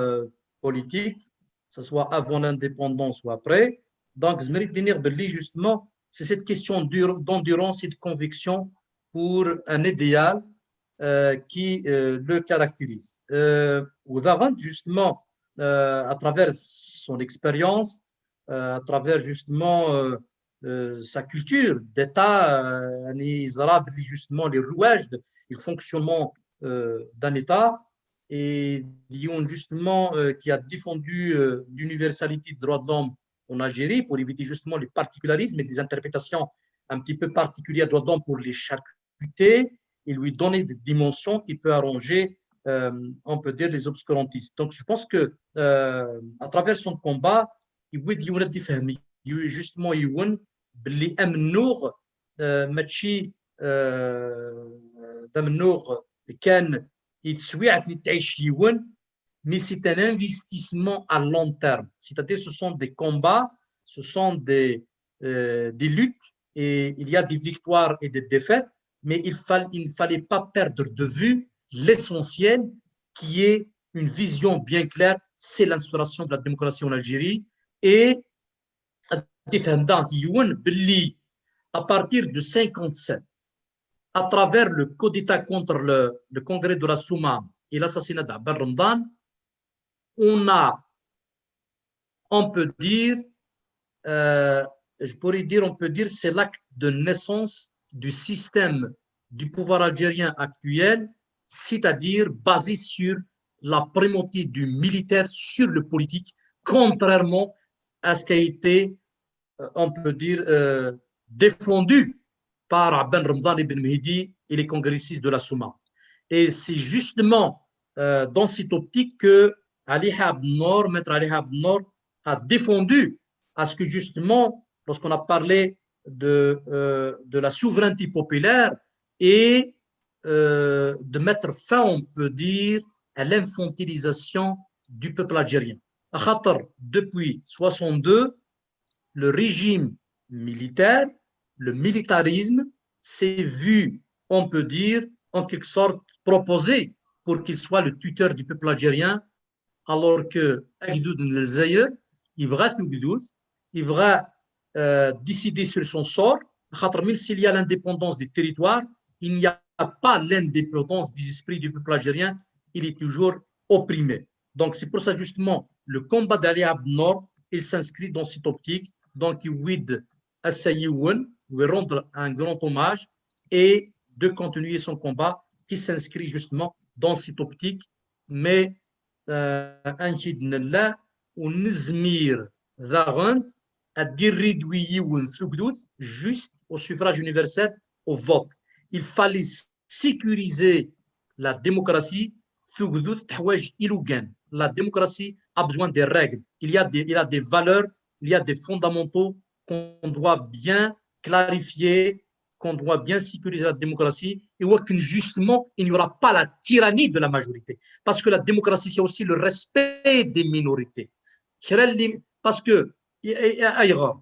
politique, que ce soit avant l'indépendance ou après. Donc, nezmer ad d-nini belli, justement, c'est cette question d'endurance et de conviction pour un idéal euh, qui euh, le caractérise. Euh, justement, euh, à travers son expérience, à travers justement sa culture d'État, justement les rouages et le fonctionnement d'un État, et justement qui a défendu l'universalité des droits de l'homme en Algérie pour éviter justement les particularismes et des interprétations un petit peu particulières des droits de l'homme pour les charcutes et lui donner des dimensions qui peut arranger, euh, on peut dire, les obscurantistes. Donc, je pense que euh, à travers son combat, il veut dire, justement, il veut ماشي d amennuɣ kan yettwiɛet تعيش yiwen, mais c'est un investissement à long terme. C'est-à-dire, ce sont des combats, ce sont des, euh, des luttes, et il y a des victoires et des défaites, mais il, fall, il ne fallait pas perdre de vue l'essentiel, qui est une vision bien claire, c'est l'instauration de la démocratie en Algérie, et à partir de cinquante-sept, à travers le coup d'État contre le, le congrès de la Soumam et l'assassinat d'Aben Ramdan, on a, on peut dire, euh, je pourrais dire, on peut dire, c'est l'acte de naissance du système du pouvoir algérien actuel, c'est-à-dire basé sur la primauté du militaire sur le politique, contrairement à ce qui a été, euh, on peut dire, euh, défendu par Aben Ramdan Ibn Mehdi et les congressistes de la Soumam. Et c'est justement euh, dans cette optique que Ali Abdennor, maître Ali Abdennor, a défendu à ce que justement, lorsqu'on a parlé de, euh, de la souveraineté populaire et euh, de mettre fin, on peut dire, à l'infantilisation du peuple algérien. Depuis soixante-deux, le régime militaire, le militarisme, s'est vu, on peut dire, en quelque sorte proposé pour qu'il soit le tuteur du peuple algérien, alors que agdud n Lezzayer, il va, il va euh, décider sur son sort, même s'il y a l'indépendance du territoire, il n'y a pas l'indépendance des esprits du peuple algérien, il est toujours opprimé. Donc c'est pour ça justement le combat d'Ali Abdennor, il s'inscrit dans cette optique, donc il veut à Sayiwen, lui rendre un grand hommage et de continuer son combat qui s'inscrit justement dans cette optique, mais euh, un hidnella ou nizmir dagent à réduire juste au suffrage universel, au vote. Il fallait sécuriser la démocratie. La démocratie a besoin des règles. Il y a des, il y a des valeurs, il y a des fondamentaux qu'on doit bien clarifier qu'on doit bien sécuriser la démocratie, et où que justement, il n'y aura pas la tyrannie de la majorité. Parce que la démocratie, c'est aussi le respect des minorités. Parce que, ailleurs,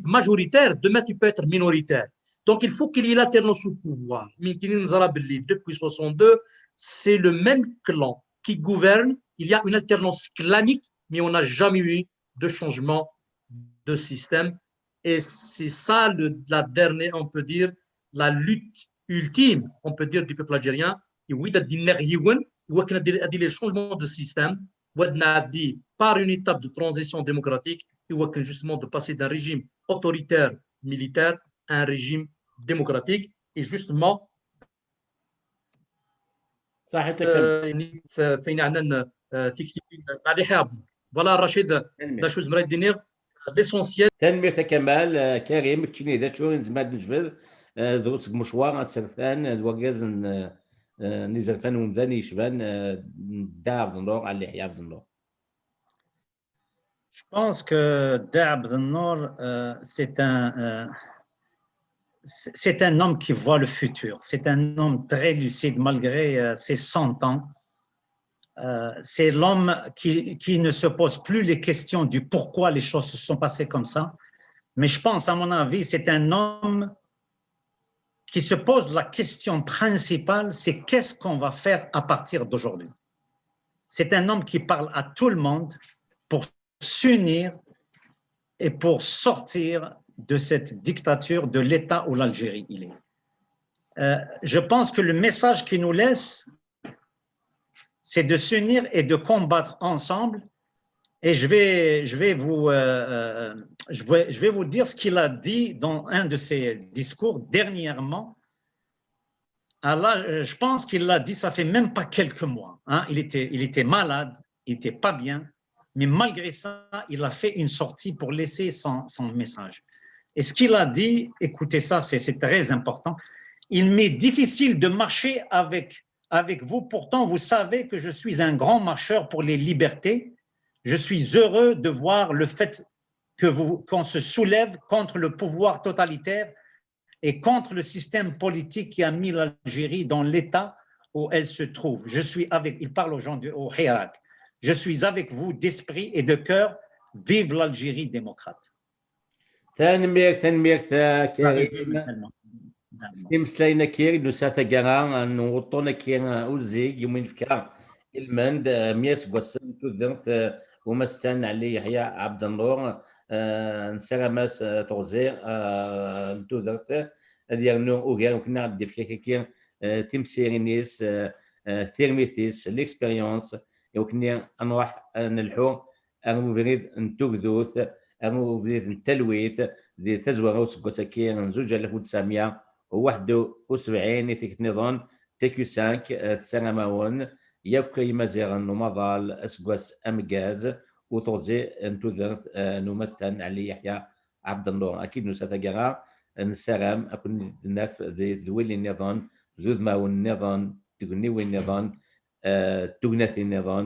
majoritaire, demain tu peux être minoritaire. Donc il faut qu'il y ait l'alternance au pouvoir. Mais depuis soixante-deux, c'est le même clan qui gouverne. Il y a une alternance clanique, mais on n'a jamais eu de changement de système. Et c'est ça le, la dernière, on peut dire, la lutte ultime, on peut dire, du peuple algérien. Et oui, il y a des changement de système, par une étape de transition démocratique, et justement de passer d'un régime autoritaire militaire à un régime démocratique. Et justement, صحيح. فين عندنا تكتيكين على حاب. Voilà, Rachid, la chose, l'essentiel. Tanemmirt a Kamal. Karim, keččini d acu i nezmer ad nejbed seg umecwar asertan d wargaz n izerfan n umdan i yecban Dda Ɛebdennur, Ɛli Yeḥya Ɛebdennur? Je pense que Dda Abdel Nour, euh, c'est un, euh, c'est un homme qui voit le futur. C'est un homme très lucide malgré euh, ses cent ans. Euh, c'est l'homme qui, qui ne se pose plus les questions du pourquoi les choses se sont passées comme ça. Mais je pense, à mon avis, c'est un homme qui se pose la question principale, c'est qu'est-ce qu'on va faire à partir d'aujourd'hui ? C'est un homme qui parle à tout le monde pour s'unir et pour sortir de cette dictature, de l'état où l'Algérie il est. Euh, je pense que le message qu'il nous laisse, c'est de s'unir et de combattre ensemble. Et je vais, je vais, vous, euh, euh, je vais, je vais vous dire ce qu'il a dit dans un de ses discours dernièrement. Alors, euh, je pense qu'il l'a dit, ça fait même pas quelques mois. Hein. Il, était, il était malade, il était pas bien, mais malgré ça, il a fait une sortie pour laisser son, son message. Et ce qu'il a dit, écoutez ça, c'est très important. Il m'est difficile de marcher avec, avec vous, pourtant vous savez que je suis un grand marcheur pour les libertés. Je suis heureux de voir le fait que vous, qu'on se soulève contre le pouvoir totalitaire et contre le système politique qui a mis l'Algérie dans l'état où elle se trouve. Je suis avec, il parle aux gens du au Hirak. Je suis avec vous d'esprit et de cœur. Vive l'Algérie démocrate. Tanemmirt, tanemmirt a Karim. Timeslayin-agi i d-nusa taggara n wuṭṭun-agi uzzig i umi nefka ilmend mya seg wass n tudert umastan Ɛli Yeḥya Ɛebdennur. Nessaram-as teɣzi n tudert ad yernu ugar, akken ad d-ifk akaki timsirin-is, tirmit-is, l'expérience, i wakken ad nruḥ ad nelḥu ar ubrid n tugdut, ar ubrid n talwit, di tazwara useggas-agi n zuǧ alaf u tesɛemya u waḥed u sebɛin i tikkelt nniḍen, T Q cinq tessaram-awen yakk Imaziɣen n umaḍal aseggas ameggaz u teɣzi n tudert n umastan Ɛli Yeḥya Ɛebdennur. Akka i d-nusa taggara, nessaram ad ken-id-naf di tedwilin nniḍen, d udmawen nniḍen, d tugniwin nniḍen, d tugnatin nniḍen.